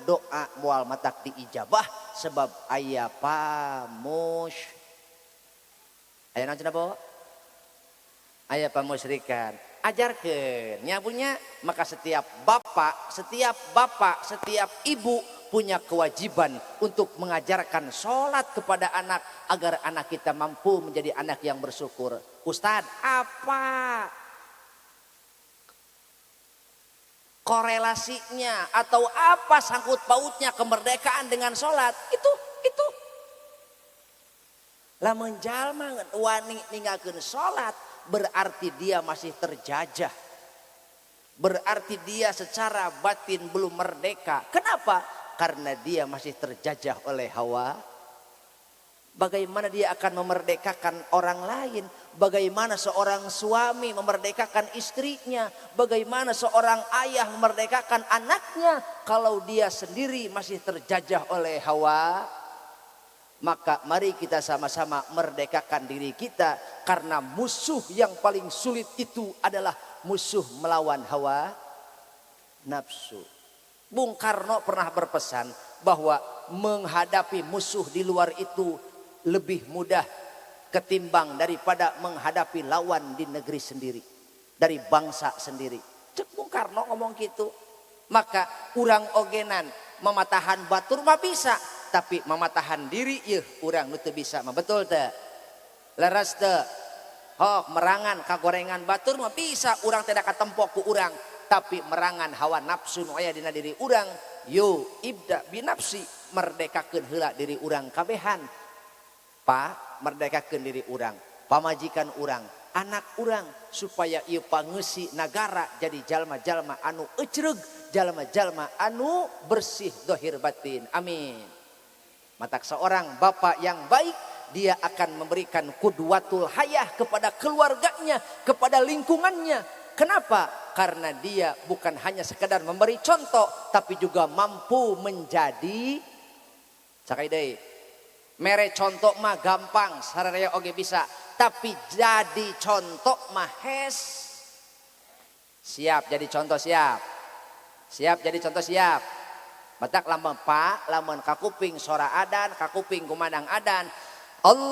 doa moal matak diijabah sebab aya pamus. Aya naon cenah bawa? Aya pamusyrikan. Ajarkeun nya punya, maka setiap bapak, setiap bapak, setiap ibu punya kewajiban untuk mengajarkan sholat kepada anak agar anak kita mampu menjadi anak yang bersyukur. Ustadz, apa korelasinya atau apa sangkut pautnya kemerdekaan dengan sholat? Itu. Lamun jalma wani ninggalkeun sholat, berarti dia masih terjajah. Berarti dia secara batin belum merdeka. Kenapa? Karena dia masih terjajah oleh hawa. Bagaimana dia akan memerdekakan orang lain? Bagaimana seorang suami memerdekakan istrinya? Bagaimana seorang ayah memerdekakan anaknya kalau dia sendiri masih terjajah oleh hawa? Maka mari kita sama-sama merdekakan diri kita, karena musuh yang paling sulit itu adalah musuh melawan hawa nafsu. Bung Karno pernah berpesan bahwa menghadapi musuh di luar itu lebih mudah ketimbang daripada menghadapi lawan di negeri sendiri, dari bangsa sendiri. Cek Bung Karno ngomong gitu. Maka urang ogenan mematahan batur mah bisa, tapi mematahan diri yeuh urang nu teu bisa mah, betul teu? Leres teu? Hok merangan kagorengan batur mah bisa, urang teh katempok ku urang, tapi merangan hawa nafsu nu aya dina diri urang, yo ibda binafsi, merdekakeun heula diri urang kabehan. Pak, merdekakeun diri urang, pamajikan urang, anak urang, supaya ieu pangeusi nagara jadi jalma-jalma anu ecreug, jalma-jalma anu bersih dohir batin. Amin. Matak seorang bapak yang baik, dia akan memberikan kudwatul hayah kepada keluarganya, kepada lingkungannya. Kenapa? Karena dia bukan hanya sekedar memberi contoh, tapi juga mampu menjadi sakai deui. Mere contoh mah gampang, sararea oge bisa, tapi jadi contoh mah hes. Siap jadi contoh, siap. Siap jadi contoh, siap. Batak lamun pak, lamun kakuping sora adan, kakuping kumandang adan. Allahu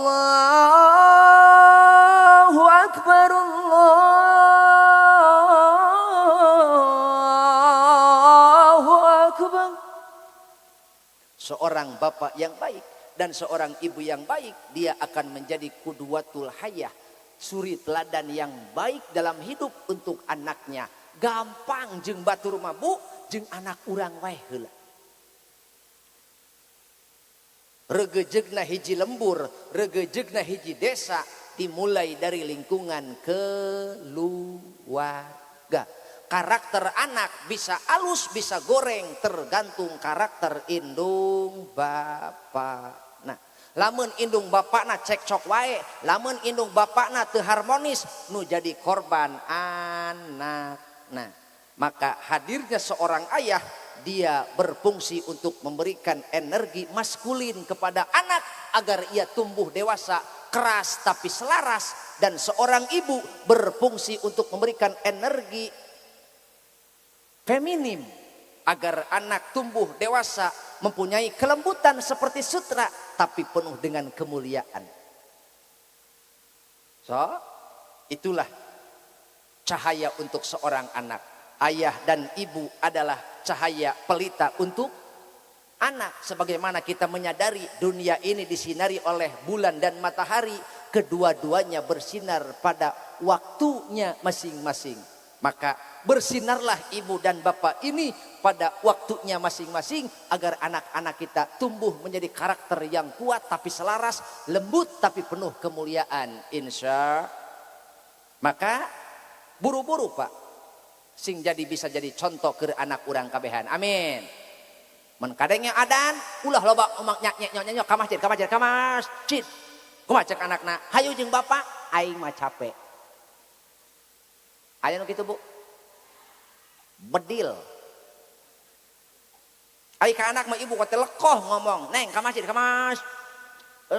Akbar, Allahu Akbar. Seorang bapak yang baik dan seorang ibu yang baik, dia akan menjadi kudwatul hayah, suri teladan yang baik dalam hidup untuk anaknya. Gampang jeung batur mah bu, jeung anak urang wae heula. Regejegna hiji lembur, regejegna hiji desa dimulai dari lingkungan keluarga. Karakter anak bisa alus, bisa goreng, tergantung karakter indung bapak. Nah, lamun indung bapakna cekcok wae, lamun indung bapakna teu harmonis, nu jadi korban anak. Nah, maka hadirnya seorang ayah, dia berfungsi untuk memberikan energi maskulin kepada anak agar ia tumbuh dewasa, keras tapi selaras. Dan seorang ibu berfungsi untuk memberikan energi feminim agar anak tumbuh dewasa mempunyai kelembutan seperti sutra tapi penuh dengan kemuliaan. So, itulah cahaya untuk seorang anak. Ayah dan ibu adalah cahaya pelita untuk anak. Sebagaimana kita menyadari dunia ini disinari oleh bulan dan matahari, kedua-duanya bersinar pada waktunya masing-masing. Maka bersinarlah ibu dan bapak ini pada waktunya masing-masing agar anak-anak kita tumbuh menjadi karakter yang kuat tapi selaras, lembut tapi penuh kemuliaan. Insya. Maka buru-buru pak, sing jadi bisa jadi contoh ke anak urang kabehan. Amin. Men kadengnya adan, ulah loba omong nyak nyek nyok nyok ka masjid, ka masjid, ka masjid. Kumaha cek anakna? Hayu jeung bapak, aing mah capek. Aya nu kitu bu? Bedil. Ai ka anak mah ibu kate lekoh ngomong, neng ka masjid, ka masjid.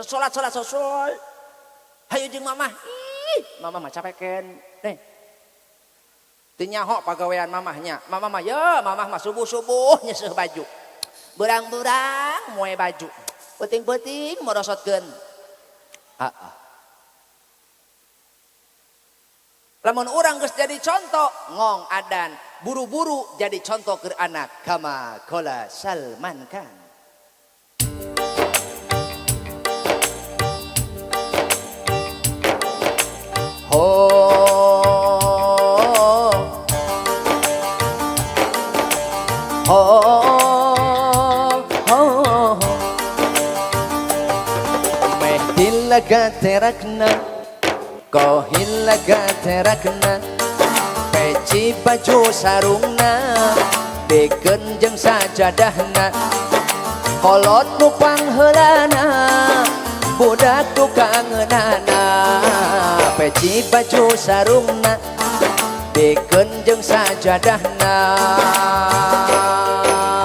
Salat, salat, salat. Hayu jeung mamah. Ih, mamah mah capek ken. Neng. Teu nyaho pagawean mamahnya. Mamah mah ye, mamah mah subuh-subuh nyeuseuh baju. Berang-berang moe baju. Peuting-peuting morosotkeun. Heeh. Lamun urang geus jadi contoh ngong adan buru-buru jadi contoh ke anak kama qala Salman Khan. Ho ho ho mehdillaga terakna kohillaga terakna peci baju sarungna beken jeung sajadahna kolot nu pangheulana budak nu kangeunana peci baju sarungna beken jeung sajadahna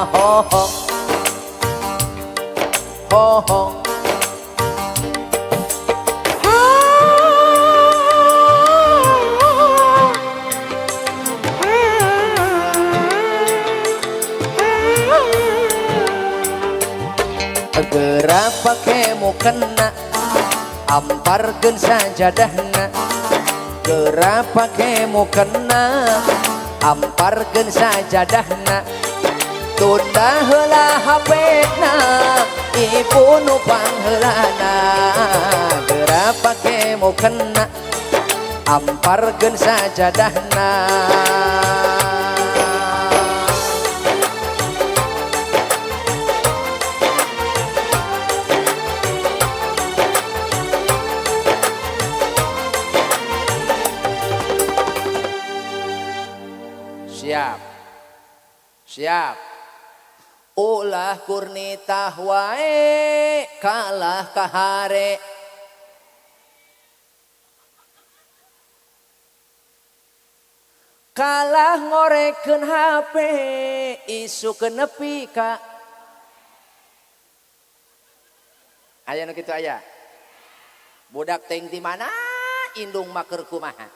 ho ho ho ho. Geura pake mukena amparkeun sajadahna geura pake mukena amparkeun sajadahna tunda heula HP-na ibu nu pangheulana geura pake mukena amparkeun sajadahna. Siap. Siap. Ulah kurnitah wae kalah kahare. Kalah ngorekeun HP isuk nepi ka. Aya nu kitu aya. Budak teuing di mana indung mah keur kumaha.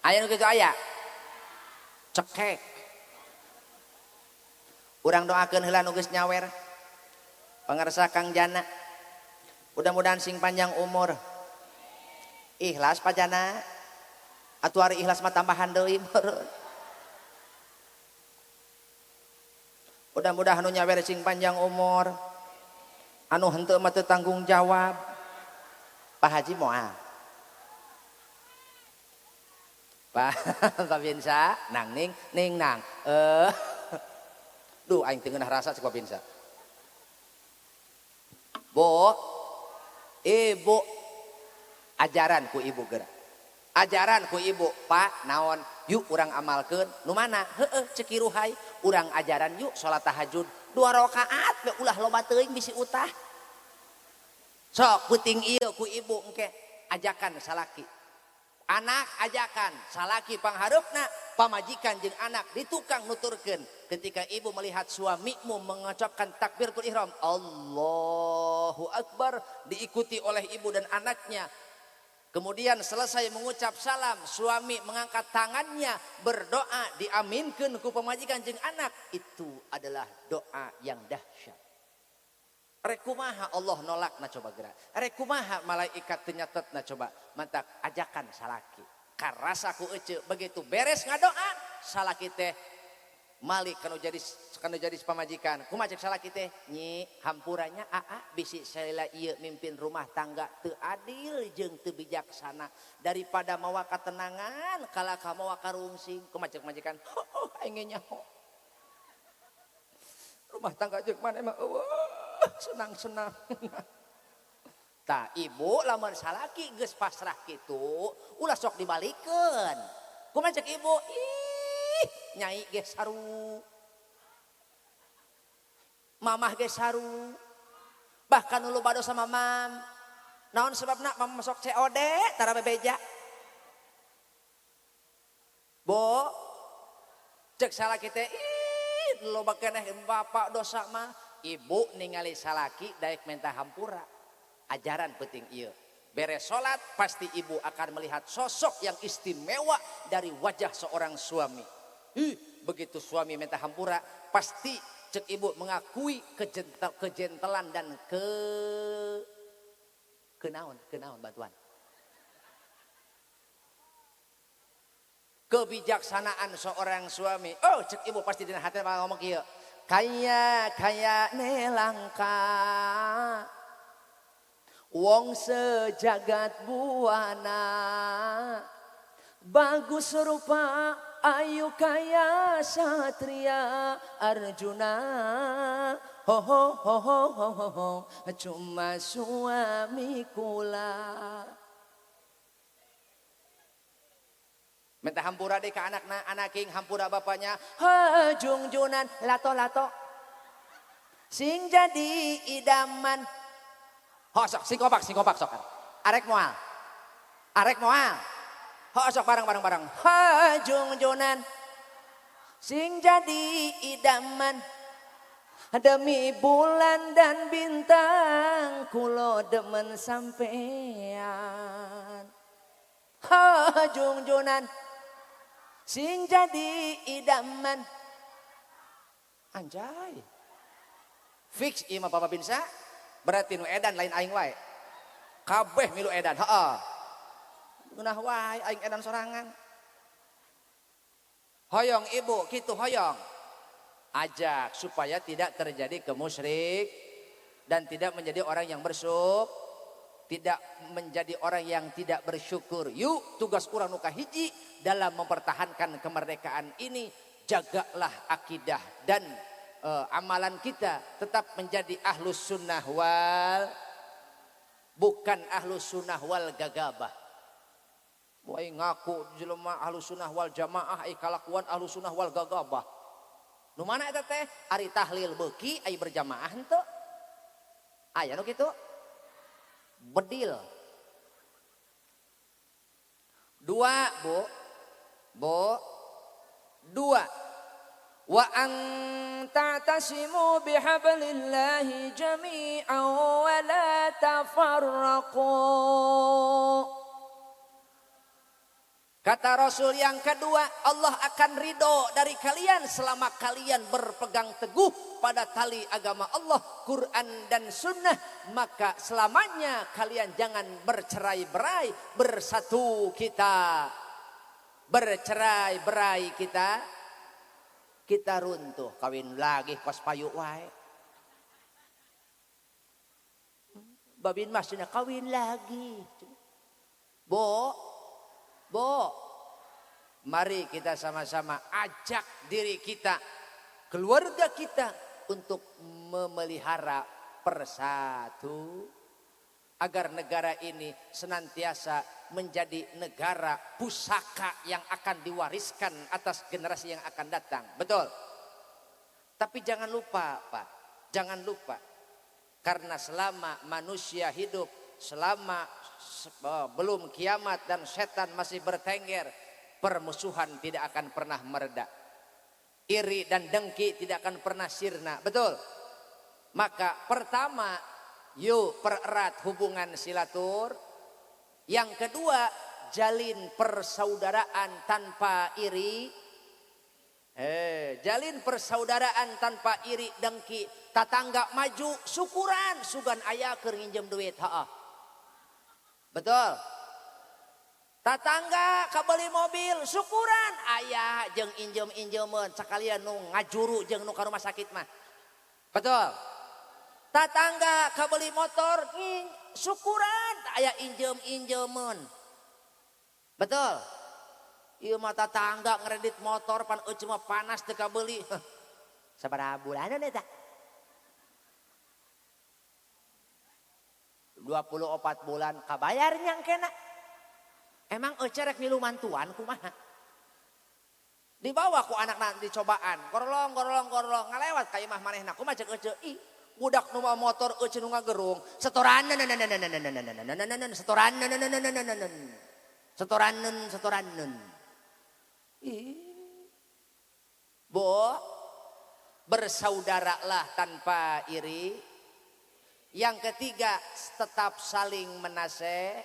Aya nu kitu aya. Cekek. Urang doakeun heula nu geus nyawer. Pangarsa Kang Jana. Mudah-mudahan sing panjang umur. Ikhlas Pak Jana. Atuh ari ikhlas mah tambahan deui meureun. Mudah-mudahan nu nyawer sing panjang umur. Anu henteu mah teu tanggung jawab. Pak Haji moal. Pak Babinsa nang ning ning nang. Duh aing teu ngeunah rasa cek Babinsa. Bu, ibu ajaran ku ibu geura. Ajaran ku ibu, Pak naon? Yuk urang amalkeun. Nu mana? Heueuh cek kiruhai. Urang ajaran yuk salat tahajud 2 rakaat we ulah loba teuing bisi utah. Sok peuting ieu ku ibu engke ajakan salaki. Anak ajakan salaki panghareupna pamajikan jeung anak di tukang nuturkeun. Ketika ibu melihat suamimu mengucapkan takbiratul ihram Allahu Akbar diikuti oleh ibu dan anaknya. Kemudian selesai mengucap salam, suami mengangkat tangannya berdoa diaminkeun ku pamajikan jeung anak. Itu adalah doa yang dahsyat. Rek kumaha Allah nolak na coba gerak. Rek kumaha malaikat teu nyatet na coba. Mantak ajakan salaki. Karasa ku ece begitu beres ngadoa salaki teh malik kanu jadi pamajikan. Kumaha cek salaki teh? Nyi hampuranya aa bisi salila ieu mimpin rumah tangga teu adil jeung teu bijaksana daripada mawa katenangan kalah ka mawa karungsing. Kumaha cek majikan? Oh, aing nyaho. Rumah tangga jeung maneh mah eueuh senang-senang. Tah ibu lamun salaki geus pasrah kitu ulah sok dibalikeun. Kumaha cek ibu? Ih, nyai ge saru. Mamah ge saru. Bahkan nu loba dosa mamam. Naon sebabna mamam sok COD tara bebeja. Bo, cek salaki teh ih loba keneh bapak dosa mah. Ibu ningali salaki daek minta hampura. Ajaran penting ieu. Beres salat pasti ibu akan melihat sosok yang istimewa dari wajah seorang suami. Begitu suami minta hampura pasti cek ibu mengakui kejentelan dan kenaon bantuan. Kebijaksanaan seorang suami. Oh, cek ibu pasti dina hati bakal ngomong kieu. Kaya kaya nelangka. Wong sejagat buana. Bagus rupa ayu kaya satria Arjuna. Ho ho ho ho ho ho ho, cuma suami kula. Minta hampura deh ke anakna, anaking hampura bapaknya. Ha jungjunan lato-lato. Sing jadi idaman. Ho sok sing kompak sok. Arek moal. Arek moal. Ho sok bareng-bareng bareng. Ha jungjunan. Sing jadi idaman. Demi bulan dan bintang kulo demen sampean. Ha jungjunan. Sing jadi idaman. Anjay. Fix ieu mah Papa Binsa. Berarti nu edan lain aing wae. Kabeh milu edan. Heeh. Ngeunah wae aing edan sorangan. Hoyong ibu kitu hoyong. Ajak supaya tidak terjadi kemusyrik dan tidak menjadi orang yang bersyuk, tidak menjadi orang yang tidak bersyukur. Yuk, tugas urang nu kahiji dalam mempertahankan kemerdekaan ini, jagalah akidah dan amalan kita tetap menjadi ahlus sunnah wal, bukan ahlus sunnah wal gagabah. Wah, ngaku jelema ahlus sunnah wal jamaah, ai kalakuan ahlus sunnah wal gagabah. Nu mana eta teh? Ari tahlil beuki ai berjamaah henteu. Aya nu kitu. Bedil. Dua, Bu. Bu. Dua. Wa an ta'tasimu bihablillahi jami'an wa la tafarraqu. Kata Rasul yang kedua, Allah akan ridho dari kalian selama kalian berpegang teguh pada tali agama Allah, Quran dan Sunnah. Maka selamanya kalian jangan bercerai-berai, bersatu kita. Bercerai-berai kita, kita runtuh. Kawin lagi kos payu wae. Babin masih kawin lagi. Bo, Bo, mari kita sama-sama ajak diri kita, keluarga kita untuk memelihara persatu agar negara ini senantiasa menjadi negara pusaka yang akan diwariskan atas generasi yang akan datang. Betul. Tapi jangan lupa, Pak, jangan lupa. Karena selama manusia hidup, selama belum kiamat dan setan masih bertengger, permusuhan tidak akan pernah mereda. Iri dan dengki tidak akan pernah sirna. Betul. Maka pertama, yuk pererat hubungan silatur. Yang kedua, jalin persaudaraan tanpa iri. Jalin persaudaraan tanpa iri dengki. Tetangga maju, syukuran, sugan aya keur nginjem duit. Heeh. Betul. Tetangga kabeli mobil, syukuran aya jeung injem-injemeun sakalian nu ngajuru jeung nu ka rumah sakit mah. Betul. Tetangga kabeli motor, syukuran aya injem-injemeun. Betul. Ieu mah tetangga ngredit motor pan eueuh mah panas teu kabeli. Sabaraha bulanan eta? 24 bulan kabayar nyangkena. Emang eueuh rek milu mantuan kumaha? Dibawa ku anakna dicobaan, gorolong gorolong gorolong ngalewat ka imah manehna kumaha ceuk eueuh ih budak nu mawa motor eueuh nu ngagerung setoran setoran setoran setoran. Ih. Bo, bersaudaralah tanpa iri. Yang ketiga, tetap saling menaseh.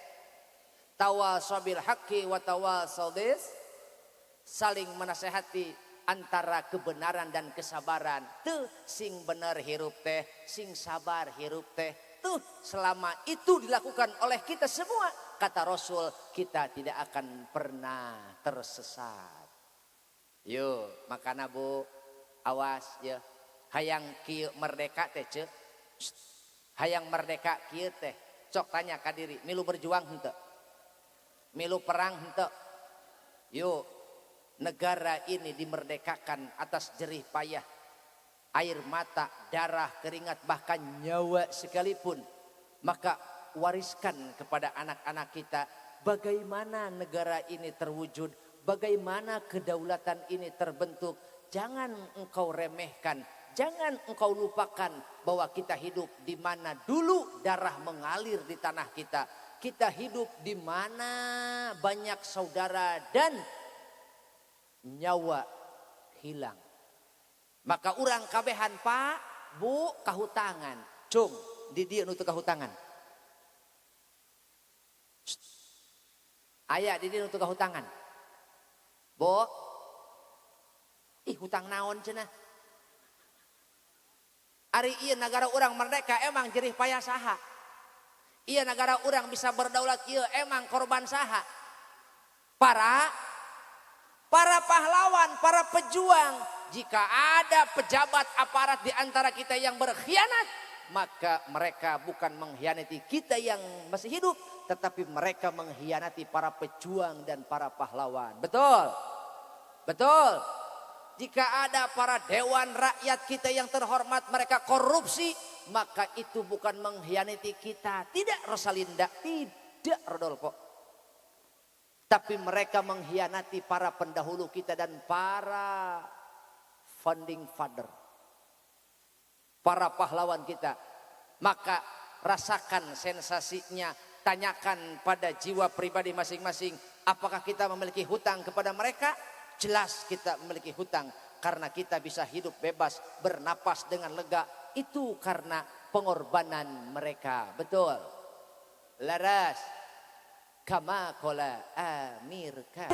Tawasabil haqqi wa tawasaw bis. Saling menasehati antara kebenaran dan kesabaran. Tuh sing bener hirup teh, sing sabar hirup teh. Tuh selama itu dilakukan oleh kita semua, kata Rasul, kita tidak akan pernah tersesat. Yo, makana Bu, awas ya. Hayang kieu merdeka teh ceu. Hayang merdeka kieu teh. Cok tanya ka diri, milu berjuang henteu? Milu perang henteu? Yuk, negara ini dimerdekakan atas jerih payah, air mata, darah, keringat, bahkan nyawa sekalipun. Maka wariskan kepada anak-anak kita bagaimana negara ini terwujud, bagaimana kedaulatan ini terbentuk. Jangan engkau remehkan, jangan engkau lupakan bahwa kita hidup di mana dulu darah mengalir di tanah kita. Kita hidup di mana banyak saudara dan nyawa hilang. Maka urang kabehan Pak, Bu, kahutangan. Cung, di dieu nu teu kahutangan. Aya di dieu nu teu kahutangan. Bo, ih hutang naon cenah. Ari ieu nagara urang merdeka emang jerih payah saha. Ieu nagara urang bisa berdaulat ieu emang korban saha. Para pahlawan, para pejuang. Jika ada pejabat aparat di antara kita yang berkhianat, maka mereka bukan mengkhianati kita yang masih hidup, tetapi mereka mengkhianati para pejuang dan para pahlawan. Betul? Betul. Jika ada para dewan rakyat kita yang terhormat, mereka korupsi, maka itu bukan mengkhianati kita. Tidak Rosalinda, tidak Rodolfo. Tapi mereka mengkhianati para pendahulu kita dan para founding father, para pahlawan kita. Maka rasakan sensasinya, tanyakan pada jiwa pribadi masing-masing, apakah kita memiliki hutang kepada mereka? Jelas kita memiliki hutang, karena kita bisa hidup bebas, bernapas dengan lega, itu karena pengorbanan mereka. Betul. Laras. Kama kola Amirka.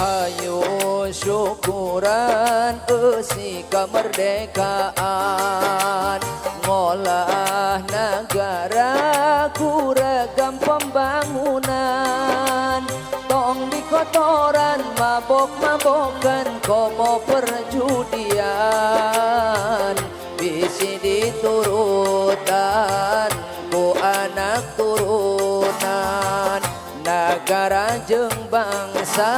Ayo syukuran eusi kemerdekaan, ngolah negara ku ragam pembangunan, tong di kotoran mabok-mabokan komo perjudian, bisi diturutan ku anak turunan. Negara jeung bangsa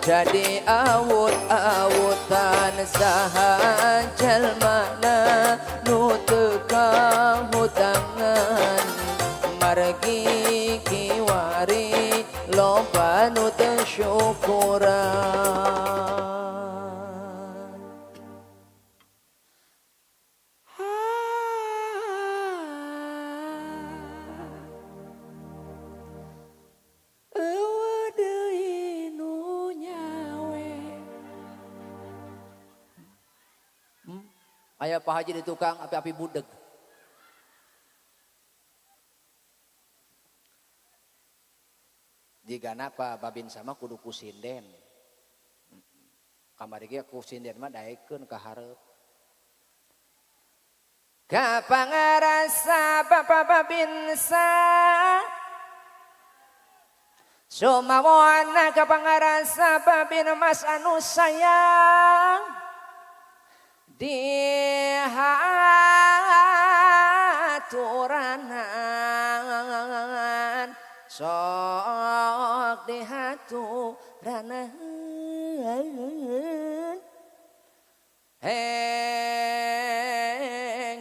jadi awut-awutan, saha jelmana nu teu kahutangan, margi kiwari loba nu teu syukuran. Aya Pak Haji di tukang api-api budeg. Jika napa babin sama kudu ku sinden. Kamari ge ku sinden mah daekeun ka hareup. Kapangarasa Bapak Babinsa Sumawana, kapangarasa Babin Mas anu sayang dihaturanan, sok dihaturanan,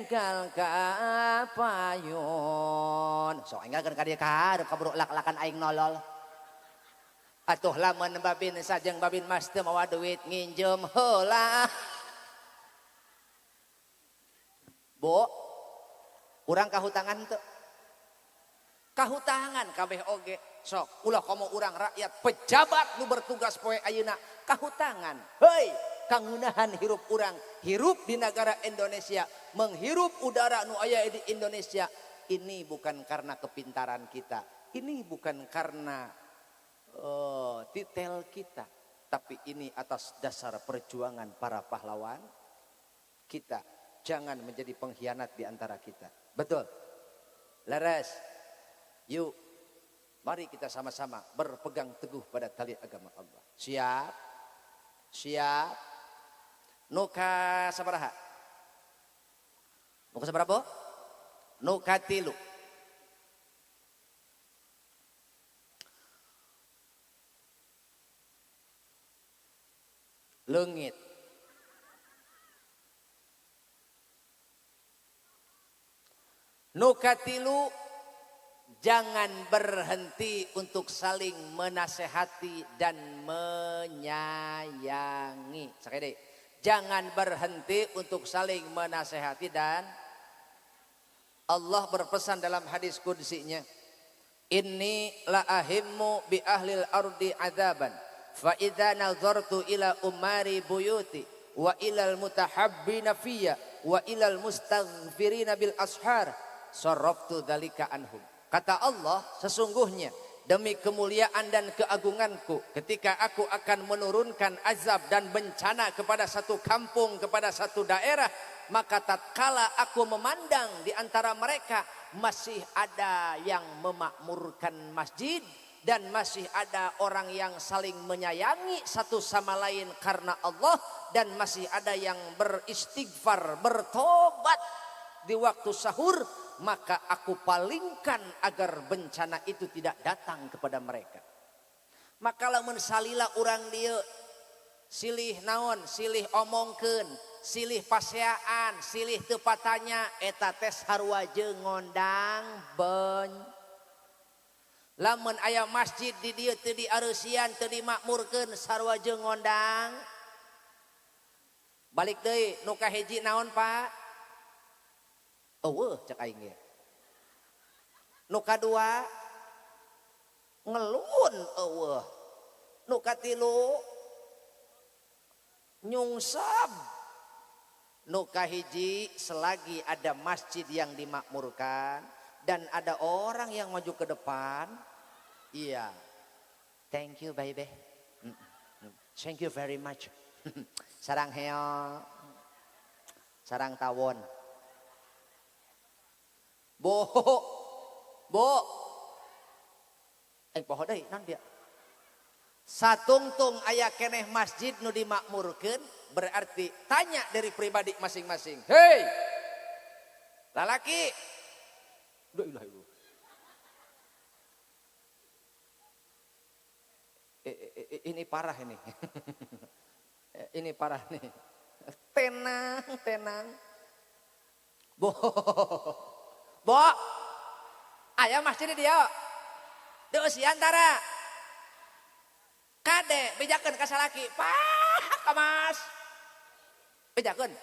enggal kapayun. Sok enggal kan ka dieu ka hareup kaburu lak-lakan aing nolol. Atuh lamun babin sajeng babin mas teu mawa duit nginjem heula. Bo, urang kahutangan teu? Kahutangan kabeh oge. Sok, ulah komo urang rakyat pejabat nu bertugas poe ayeuna kahutangan. Hei, kangeunahan hirup urang, hirup di negara Indonesia, menghirup udara nu aya di Indonesia. Ini bukan karena kepintaran kita, ini bukan karena titel kita, tapi ini atas dasar perjuangan para pahlawan kita. Jangan menjadi pengkhianat di antara kita. Betul. Leres. Yuk. Mari kita sama-sama berpegang teguh pada tali agama Allah. Siap? Siap? Nu ka sabaraha? Nu ka sabaraha? Nu katilu. Leungit. Nu katilu, jangan berhenti untuk saling menasehati dan menyayangi. Sekali, jangan berhenti untuk saling menasehati dan Allah berpesan dalam hadis qudsinya, Inni la ahimmu bi ahlil ardi azaban fa idza nazartu ila umari buyuti wa ilal mutahabbina fiyya wa ilal mustaghfirina bil ashar sarraftu dzalika anhum. Kata Allah, sesungguhnya demi kemuliaan dan keagunganku, ketika aku akan menurunkan azab dan bencana kepada satu kampung, kepada satu daerah, maka tatkala aku memandang di antara mereka masih ada yang memakmurkan masjid dan masih ada orang yang saling menyayangi satu sama lain karena Allah, dan masih ada yang beristighfar, bertobat di waktu sahur, maka aku palingkan agar bencana itu tidak datang kepada mereka. Maka lamun salila urang dieu silih naon, silih omongkeun, silih paseaan, silih teu patanya, eta teh sarua jeung ngondang ben. Lamun aya masjid di dieu teu diareusian, teu dimakmurkeun, sarua jeung ngondang. Balik deui nu kahiji naon, Pak? Eueuh cek aing ge. Nu kadua ngelun eueuh. Nu katilu nyungsab. Nu kahiji, selagi ada masjid yang dimakmurkan dan ada orang yang maju ke depan, iya. Thank you baby. Thank you very much. Sarang heo. Sarang tawon. Bo, bo, poho deui naon dia? Satungtung aya keneh masjid nu dimakmurkeun, berarti tanya dari pribadi masing-masing. Hei, lalaki, la ilaha illallah. Ini parah ini. Ini parah nih. Tenang, tenang. Bo. Bo, aya masjid di dieu. Dieusian tara. Kade bejakeun ka salaki. Pak, ka mas. Bejakeun.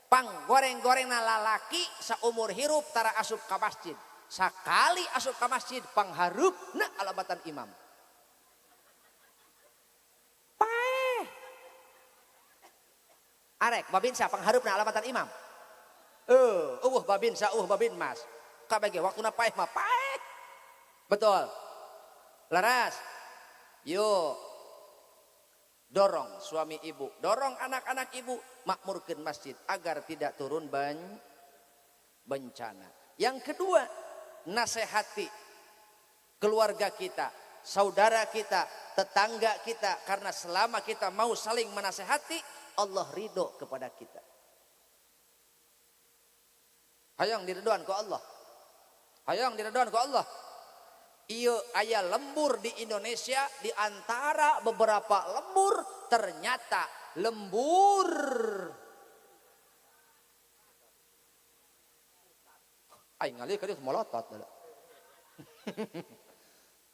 Pang goreng-gorengna lalaki saumur hirup tara asup ka masjid. Sakali asup ka masjid panghareupna alamatan imam. Paeh. Arek babinsa panghareupna alamatan imam. Eueuh babinsa, eueuh babin mas. KBG waktuna paeh mah paeh. Betul. Laras. Yuk. Dorong suami ibu, dorong anak-anak ibu makmurkeun masjid agar tidak turun bencana. Yang kedua, nasehati keluarga kita, saudara kita, tetangga kita, karena selama kita mau saling menasehati, Allah ridho kepada kita. Hayang diridhoan ku Allah. Hayang diridhoan ku Allah. Ieu aya lembur di Indonesia, di antara beberapa lembur ternyata lembur aing ngalih ka dieu molotot.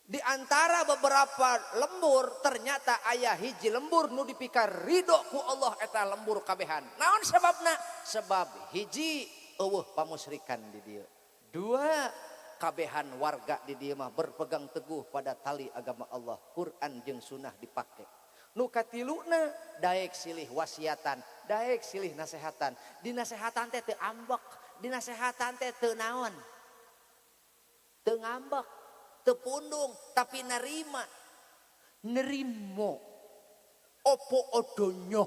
Di antara beberapa lembur ternyata aya hiji lembur nu dipikar ridho ku Allah, eta lembur kabehan. Naon sebabna? Sebab hiji, eueuh pamusrikan di dieu. Dua, kabehan warga di dieu mah berpegang teguh pada tali agama Allah, Quran jeung sunnah dipake. Nu katiluna, daek silih wasiatan, daek silih nasehatan. Dinasehatan teh teu ambek, dinasehatan teh teu naon? Teu ngambek, teu pundung, tapi nerima. Nerimo opo odonyo,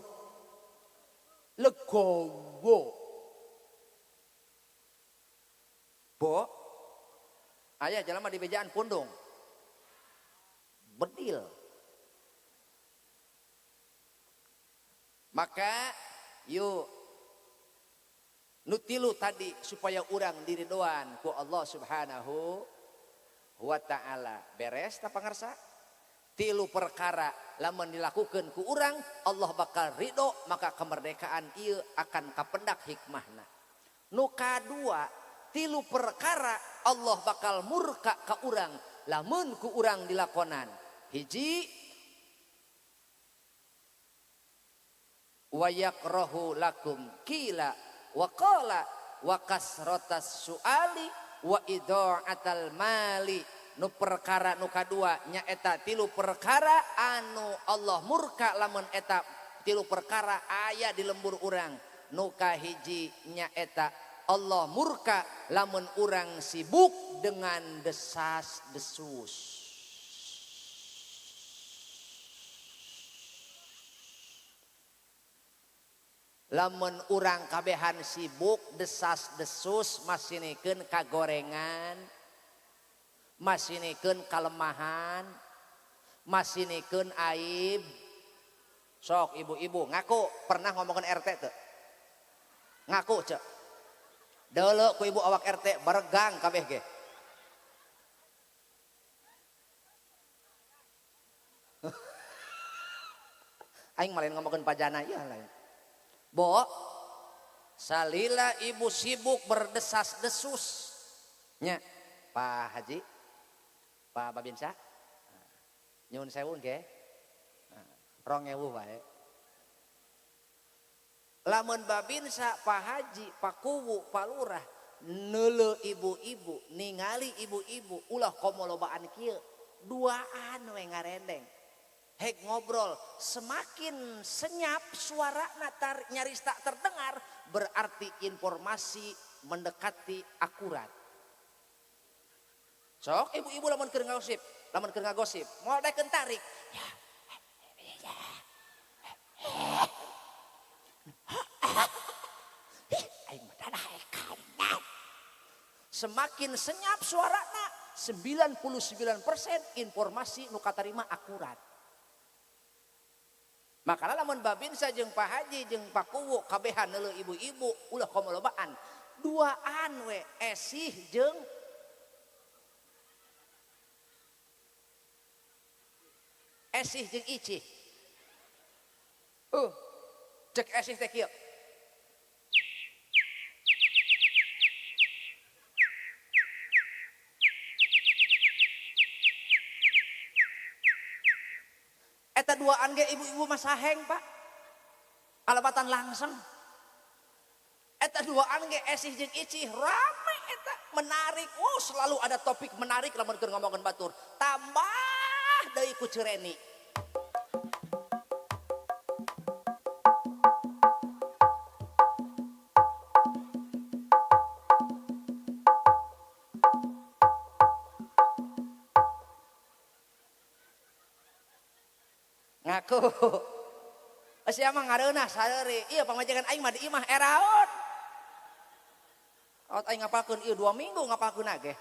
legowo. Bo, aya jalma di bejaan pundung. Bedil. Maka yuk nu tilu tadi supaya urang diridoan ku Allah Subhanahu wa ta'ala. Beres ta pangarsa? Tilu perkara lamun dilakukan ku urang Allah bakal ridho, maka kemerdekaan ieu akan kapendak hikmahna. Nu kadua, tilu perkara Allah bakal murka ka urang lamun ku urang dilakonan. Hiji, wa yakrahu lakum kila wa qala wa kasratas suali wa idha'atal mali. Nu perkara nu kadua nyaeta tilu perkara anu Allah murka lamun eta tilu perkara aya di lembur urang. Nu kahiji nyaeta Allah murka lamun urang sibuk dengan desas-desus. Lamun urang kabehan sibuk desas-desus masinikeun kagorengan, masinikeun kalemahan, masinikeun aib. Sok ibu-ibu ngaku pernah ngomongin RT teu? Ngaku cek. Deuleu ku ibu awak RT baregang kabeh ge. Aing mah lain ngomongkeun pajana ieu lain. Bo, salila ibu sibuk berdesas-desus. Nya, Pak Haji, Pak Babinsa, nyuwun sewu nggih. 2000 wae. Lamun Babinsa, Pak Haji, Pak Kuwu, Pak Lurah neuleu ibu-ibu, ningali ibu-ibu ulah komo lobaan kieu, duaan we ngarendeng. Hek ngobrol, semakin senyap suara tar, nyaris tak terdengar, berarti informasi mendekati akurat. Sok ibu-ibu lamun keur ngagosip, moal daekeun tarik. Ya. Semakin senyap suarana, 99% informasi nu katarima akurat. Makana lamun Babinsa jeung Pak Haji jeung Pak Kuwu kabehan neuleuh ibu-ibu ulah komo lobaan. Duaan we esih jeung icih. Cek esih teh kieu. Eta duaan ge ibu-ibu mah saheng, Pak. Alabatan langsung. Eta duaan ge esih jeung icih rame eta menarik. Wow, selalu ada topik menarik lamun keur ngomongkeun batur. Tambah deui ku cereni. Ngaku. Sia mah ngareunah sareuri. Ieu pamajikan aing mah di imah eraon. Ot aing ngapalkeun ieu 2 minggu ngapalkeun ge.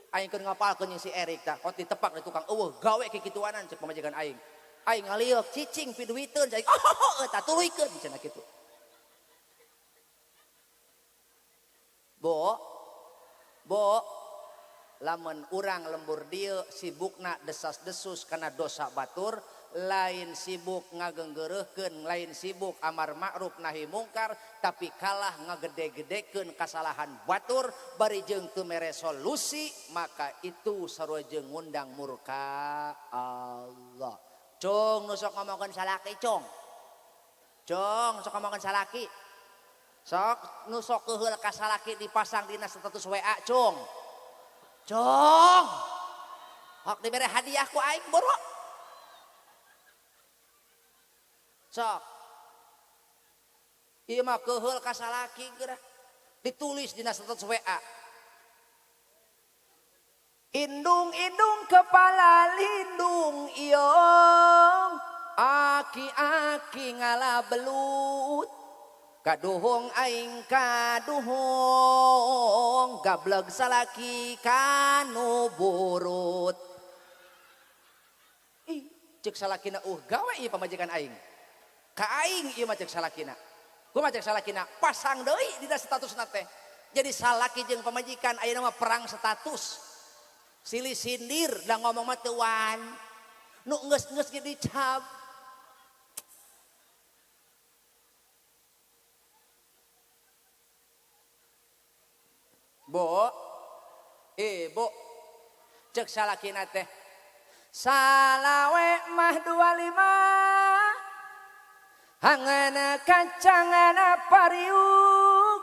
Aing keur ngapalkeun jeung si Erik tah, ot ditepak di tukang eueuh gawe kikituanan cek pamajikan aing. Aing ngaliuk cicing piduiteun cai. Oh, eta tuluykeun cenah kitu. Bo. Bo. Lamun urang lembur dieu sibukna desas-desus kana dosa batur, lain sibuk ngagenggereuhkeun, lain sibuk amar ma'ruf nahi mungkar, tapi kalah ngagede-gedekeun kasalahan batur bari jeung teu mere solusi, maka itu sarua jeung ngundang murka Allah. Cung nu sok ngomongkeun salaki cung. Cung sok ngomongkeun salaki. Sok nu sok keuheul ka salaki dipasang dina status WA cung. Cung. Hok dibere hadiah ku aing boro. Sok. Ieu mah keuheul ka salaki geura. Ditulis dina status WA. Indung-indung kepala lindung iong, aki-aki ngala belut. Kaduhung aing kaduhung gableg salaki kanu burut. Ih, cek salakina gawe ieu pamajikan aing. Ka aing ieu mah cek salakina. Kumaha cek salakina? Pasang deui dina statusna teh. Jadi salaki jeung pamajikan ayeuna mah perang status. Silih sindir da ngomong mah teu wan. Nu geus-geus ge dicap. Bo, bo, cek salakina teh. Salawe mah 25, hangan kacangan pariuk,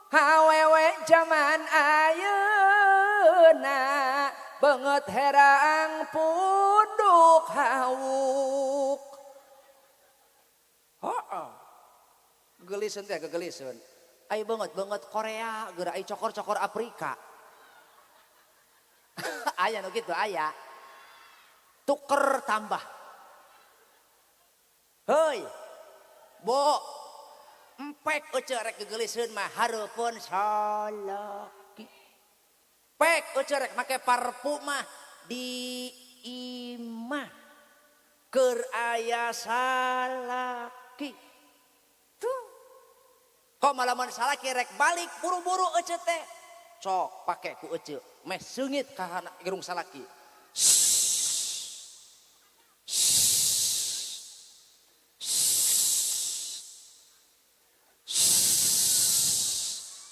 awewe zaman ayeuna, beungeut herang punduk hawuk. Heeh. Geliseun teh gegeliseun. Ai beungeut Korea, geura ai cokor-cokor Afrika. Aya nu kitu aya. Tuker tambah. Heuy. Bo. Empek euceu rek gegeliseun mah hareupeun salaki. Pek euceu rek make parfum mah di imah. Keur aya salaki. Tuh. Kok malaman salaki rek balik buru-buru ece teh. Cok pake ku ece. Meh seungit ka irung salaki.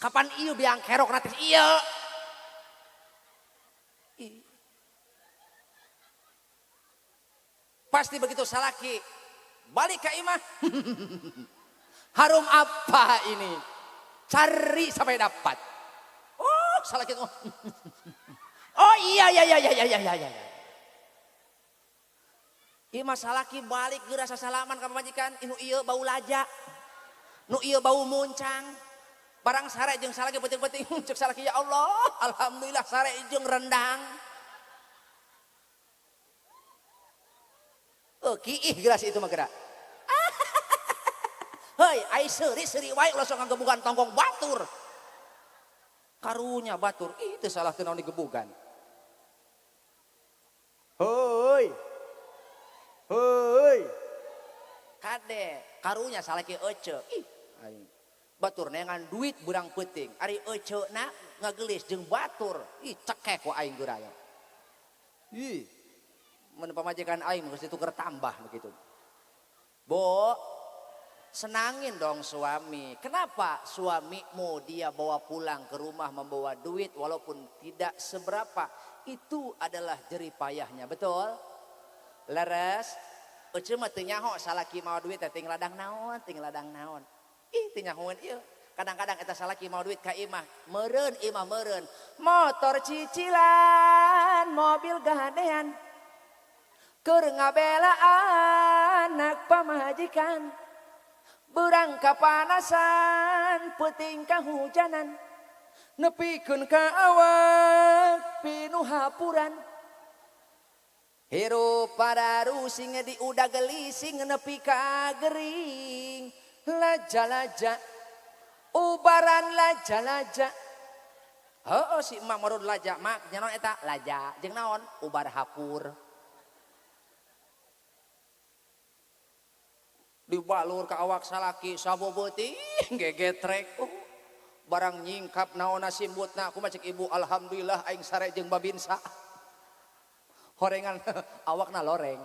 Kapan ieu biang kerok na teh ieu. Pasti begitu salaki balik ka imah. Harum apa ini? Cari sampai dapat. Oh, salaki. Oh iya iya iya iya iya iya iya. Ieu mah salaki balik geura sasalaman ka pamajikan, nu ieu bau laja. Nu ieu bau muncang. Barang sare jeung salaki penting-penting cek salaki ya Allah, alhamdulillah sare jeung rendang. Oh, kiih geura itu mah geura. Hei, ai seuri-seuri wae ulah sok ngagebugan tonggong batur. Karunya batur, ih teu salah teu naon digebugan. Heuy. Heuy. Kade, karunya salaki ece. Ih, aing. Batur neangan duit burang peuting. Ari eceuna ngagelis jeung batur. Ih, cekek ku aing geura aya. Ih. Mun pamajikan aing geus dituker tambah begitu. Bo, senangin dong suami. Kenapa suamimu dia bawa pulang ke rumah membawa duit walaupun tidak seberapa? Itu adalah jerih payahnya, betul? Leres, ece mah teu nyaho salaki mawa duit teh ting ladang naon, ting ladang naon. Ih, teu nyahoeun ieu. Kadang-kadang eta salaki mawa duit ka imah, meureun imah meureun. Motor cicilan, mobil gadean. Keur ngabela anak pamajikan. Berang kapanasan, peuting kahujanan. Nepikeun ka awak pinuh hapuran. Hirup pararusing di udah gelising nepi ka gering. Laja-laja, ubaran laja-laja. Heueuh si emak marud laja, mak nya naon eta? Laja, jeung naon? Ubar hapur. Dibalur ka awak salaki sabobeuti gegetrek. Barang nyingkap naonna simbutna kumaha cek ibu alhamdulillah aing sare jeung babinsa. Horengan awakna loreng.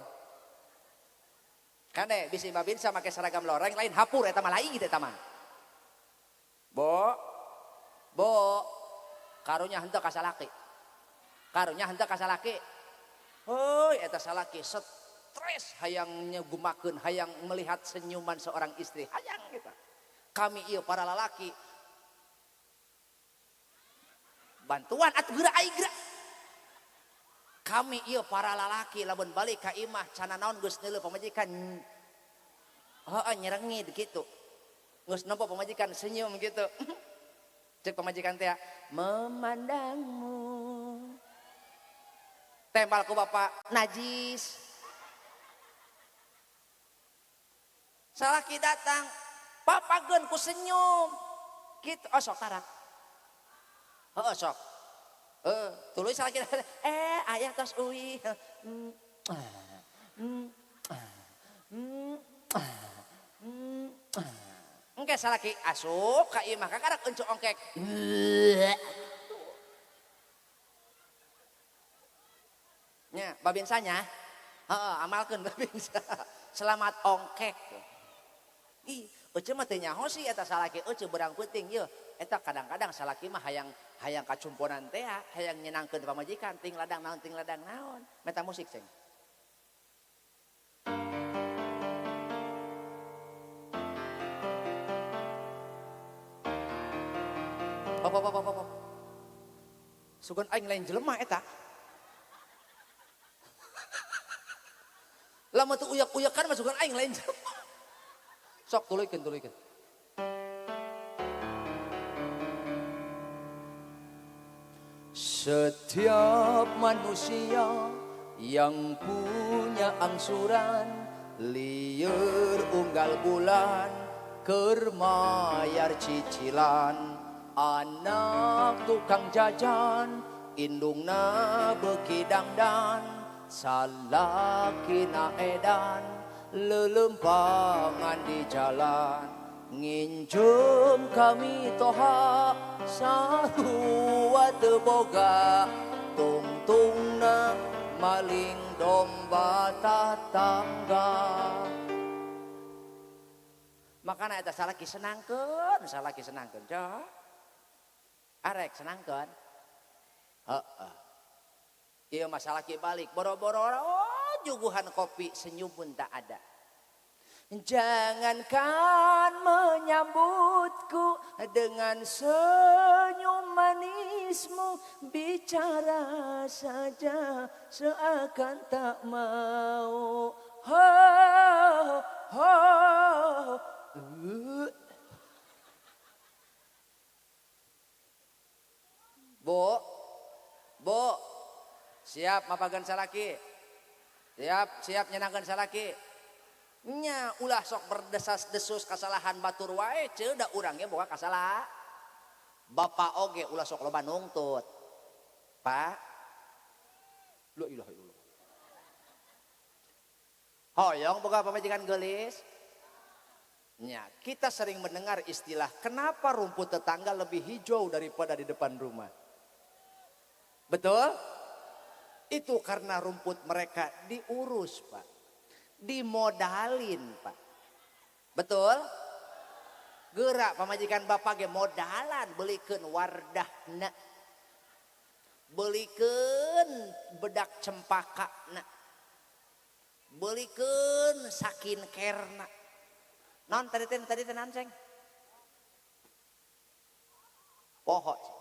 Kade bisi babinsa make seragam loreng lain hapur eta mah lain eta mah. Bo. Bo. Karunya henteu ka salaki. Karunya henteu ka salaki. Heuy eta salaki stres hayang nyegumakeun, hayang melihat senyuman seorang istri, hayang gitu. Kami ieu para lalaki bantuan atuh geura aing geura. Kami ieu para lalaki lamun balik ka imah cana naon geus neuleuh pamajikan. Heeh nyerengit kitu. Geus nempo pamajikan senyum gitu. Cek pamajikan teh memandangmu. Tembal ku bapak najis. Salaki datang, Papageun ku senyum. Kitu oh sok tarak. Heeh sok. Heeh, tuluy salaki ayah tos uih. Engke salaki asup ka imah kakarak encu ongkek. Nya, babinsanya. Heeh, amalkeun babinsa. Selamat ongkek. Ih, euceu mah teu nyaho sih eta salaki euceu berang peuting ieu. Eta kadang-kadang salaki mah hayang hayang kacumponan teh, hayang nyenangkeun pamajikan, ting ladang naon. Meta musik ceng. Pop, pop, pop, pop. Sugan aing lain jelema eta. Lamun teu uyak-uyakan mah sugan aing lain jelema. Sok tuluykeun, tuluykeun. Setiap manusia yang punya angsuran lieur unggal bulan keur mayar cicilan. Anak tukang jajan indungna beuki dangdan salakina edan lelempangan di jalan nginjem kami toha sarua teu boga tungtungna maling domba tatangga. Makana eta salaki senangkeun cok. Arek senangkeun. Heeh. Ieu masalah ki balik boro-boro oh juguhan kopi senyum pun tak ada. Jangankan menyambutku dengan senyum manismu, bicara saja seakan tak mau. Ho ho. Bu, bu, siap mapagan salaki, siap, siap nyenangkan salaki. Nya ulah sok berdesas-desus kasalahan batur wae, ceu da urangnya boga kasalah. Bapak oge ulah sok loba nungtut. Pak, la ilaha illallah. Hoyong boga pamajikan geulis. Nya, kita sering mendengar istilah kenapa rumput tetangga lebih hijau daripada di depan rumah. Betul? Itu karena rumput mereka diurus, Pak. Dimodalin, Pak. Betul? Gerak pamajikan bapak ge modalan belikeun wardahna. Belikeun bedak cempakana. Belikeun skincare-na. Non tadi teh naon ceng? Poho.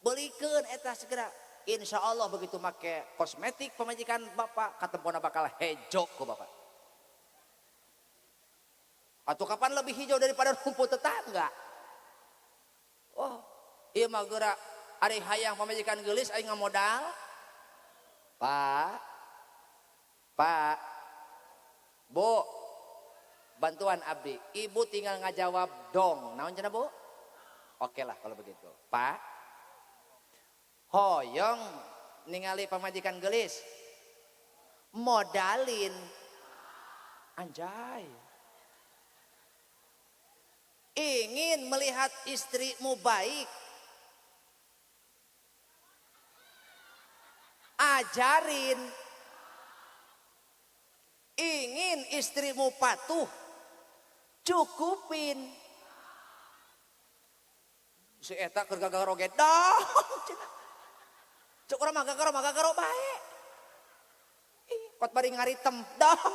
Belikeun eta segera. Insya Allah begitu make kosmetik pemajikan bapak katempona bakal hejo ku bapak. Atau kapan lebih hijau daripada rumput tetangga? Oh, ieu mah geura ari hayang pamajikan geulis aing ngamodal. Pak. Pak. Bu. Bantuan abdi. Ibu tinggal ngajawab dong. Naon cenah, Bu? Oke lah kalau begitu. Pak. Hoyong ningali pamajikan geulis modalin. Anjay. Ingin melihat istrimu baik, ajarin. Ingin istrimu patuh, cukupin. Si eta keur gagaro ge dong. Cuk urang mah gagaro bae. Ih, kot bari ngaritem dong.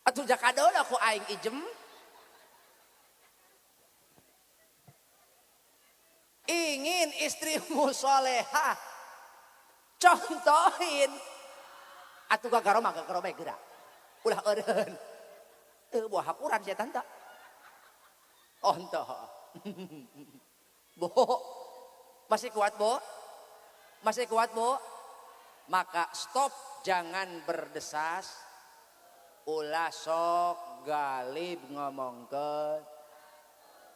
Atuh jakadon aku aing ijem. Ingin istrimu solehah, contohin. Atuh gagaro mah gagaro bae geura. Ulah eureun. Teu buah hapuran setan teh. Oh henteu. Bu, masih kuat Bu? Masih kuat Bu? Maka stop, jangan berdesas. Ulah sok galib ngomongkeun.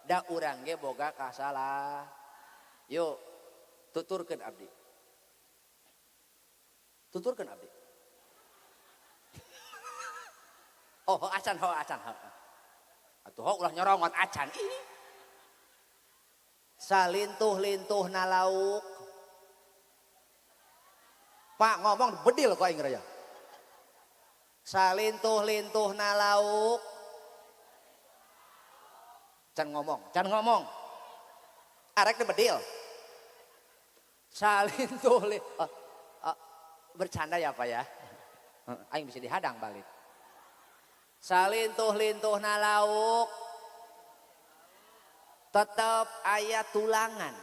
Da urang ge boga kasalah. Yuk, tuturkeun abdi. Tuturkeun abdi. Oh, acan ho acan ho. Atuh ho ulah nyorongot acan. Ih. Salintuh-lintuhna lauk. Pak ngomong bedil kok aing raya. Salintuh-lintuhna lauk. Can ngomong, can ngomong. Arek teh bedil. Salintuh bercanda ya Pak ya. Aing bisa dihadang balik. Salintuh-lintuhna lauk tetep aya tulangan.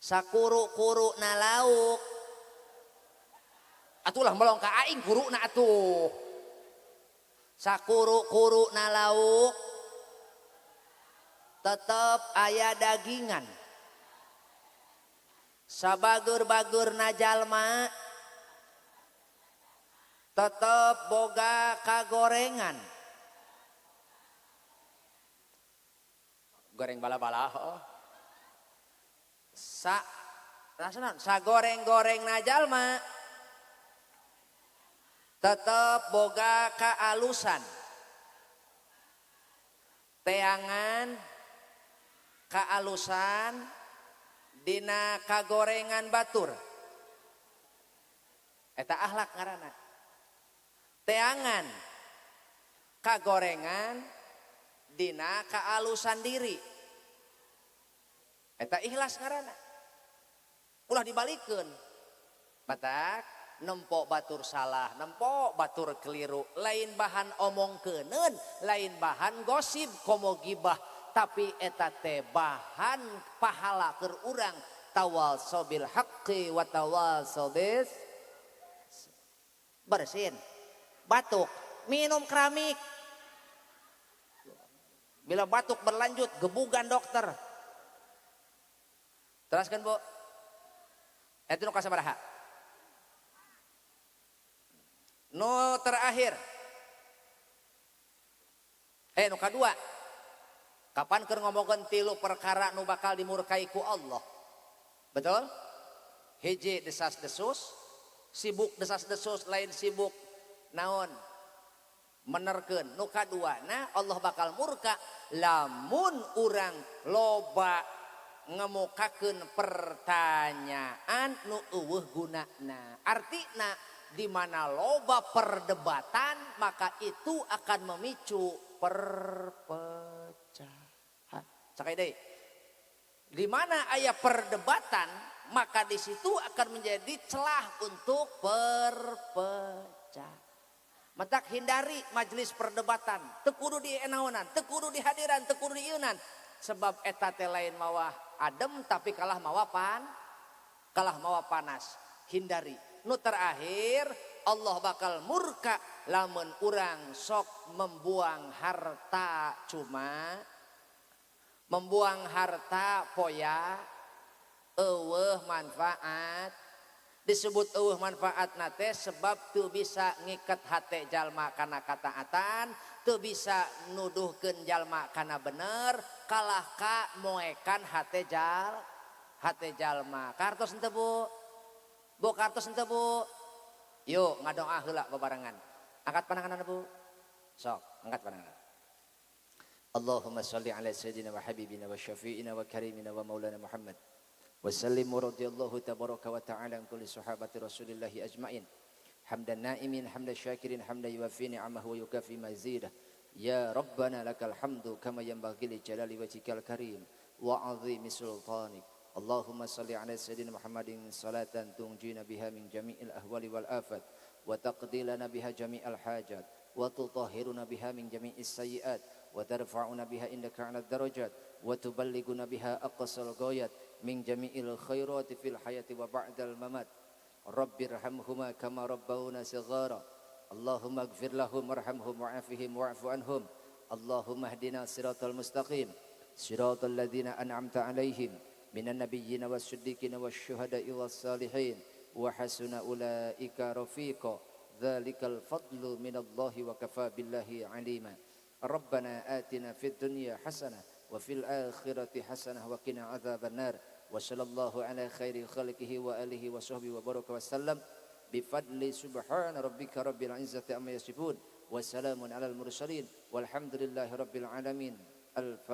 Sakuru-kuruna lauk atulah melong ka aing kuruna atuh. Sakuru-kuruna lauk tetep aya dagingan. Sabagur-bagurna jalma tetep boga kagorengan. Goreng bala-bala oh. Sa rasana sagoreng-gorengna jalma tetep boga kaalusan. Teangan kaalusan dina kagorengan batur. Eta akhlak ngaranna. Teangan kagorengan dina kaalusan diri. Eta ikhlas ngaranna. Ulah dibalikeun. Matak nempo batur salah, nempo batur keliru, lain bahan omongkeuneun, lain bahan gosip komo gibah, tapi eta teh bahan pahala keur urang. Tawassaw bil haqqi wa tawassaw bis bersin, batuk, minum keramik. Bila batuk berlanjut, gebugan dokter. Teraskan Bu. Itu nu kasabaraha? Nu terakhir. Nu kadua. Kapan keur ngomongkeun tilu perkara nu bakal dimurkai ku Allah? Betul? Hiji desas-desus, sibuk desas-desus lain sibuk naon? Menerkeun. Nu kaduana Allah bakal murka lamun urang loba ngemukakeun pertanyaan nu eueuh gunana. Artina di mana loba perdebatan maka itu akan memicu perpecahan. Sakai deui. Di mana aya perdebatan maka di situ akan menjadi celah untuk perpecahan. Matak hindari majelis perdebatan. Teu kudu dienaonan, teu kudu dihadiran, teu kudu diieunan. Sebab eta teh lain mawa adem tapi kalah mawa pan, kalah mawa panas. Hindari. Nu terakhir Allah bakal murka lamun urang sok membuang harta cuma, membuang harta poya eueuh manfaat. Disebut eueuh manfaat nate sebab teu bisa ngiket hate jalma kana kataatan, teu bisa nuduhkeun jalma kana bener, kalah ka moekan hate jal, hate jalma. Kartos henteu Bu? Bu kartos henteu Bu? Yuk ngadoa heula babarengan. Angkat panangan Bu. Sok, angkat panangan. Allahumma shalli ala sayyidina wa habibina wa syafi'ina wa karimina wa maulana Muhammad. Wasallim radhiyallahu tabaraka wa ta'ala an kulli sahabati rasulillahi ajmain. Hamdan na'imin, hamdan syakirin, hamdan yuwafi ni'amahu wa yukafi mazidah. Ya Rabbana lakal hamdu kama yanbaghi li jalali wajhikal karim wa 'azimi sultanik. Allahumma salli ala sayyidina Muhammadin salatan tunjina biha min jami'il ahwali wal afat wa taqdi lana biha jami'al hajat wa tutahhiruna biha min jami'is sayyi'at wa tarfa'una biha indaka 'ala darajat wa tuballighuna biha aqsal ghayat min jami'il khairati fil hayati wa ba'dal mamat. Rabbirhamhuma kama rabbawna sighara. Allahumma ighfir lahum warhamhum wa'afihim wa'fu anhum. Allahumma ihdina siratal mustaqim siratal ladzina an'amta 'alaihim minan nabiyyina was-siddiqina wasyuhada'i was-salihin wa hasuna ulaika rafiqa. Dzalikal fadlu minallahi wa kafa billahi alima. Rabbana atina fid dunya hasanah wa fil akhirati hasanah wa qina adzabannar. Wa sallallahu ala khairi khalqihi wa alihi wa sahbihi wa baraka wa sallam. Bifadli subhana rabbika rabbil izzati amma yasifun wa salamun alal mursalin walhamdulillahi rabbil alamin. Al-Fatihah.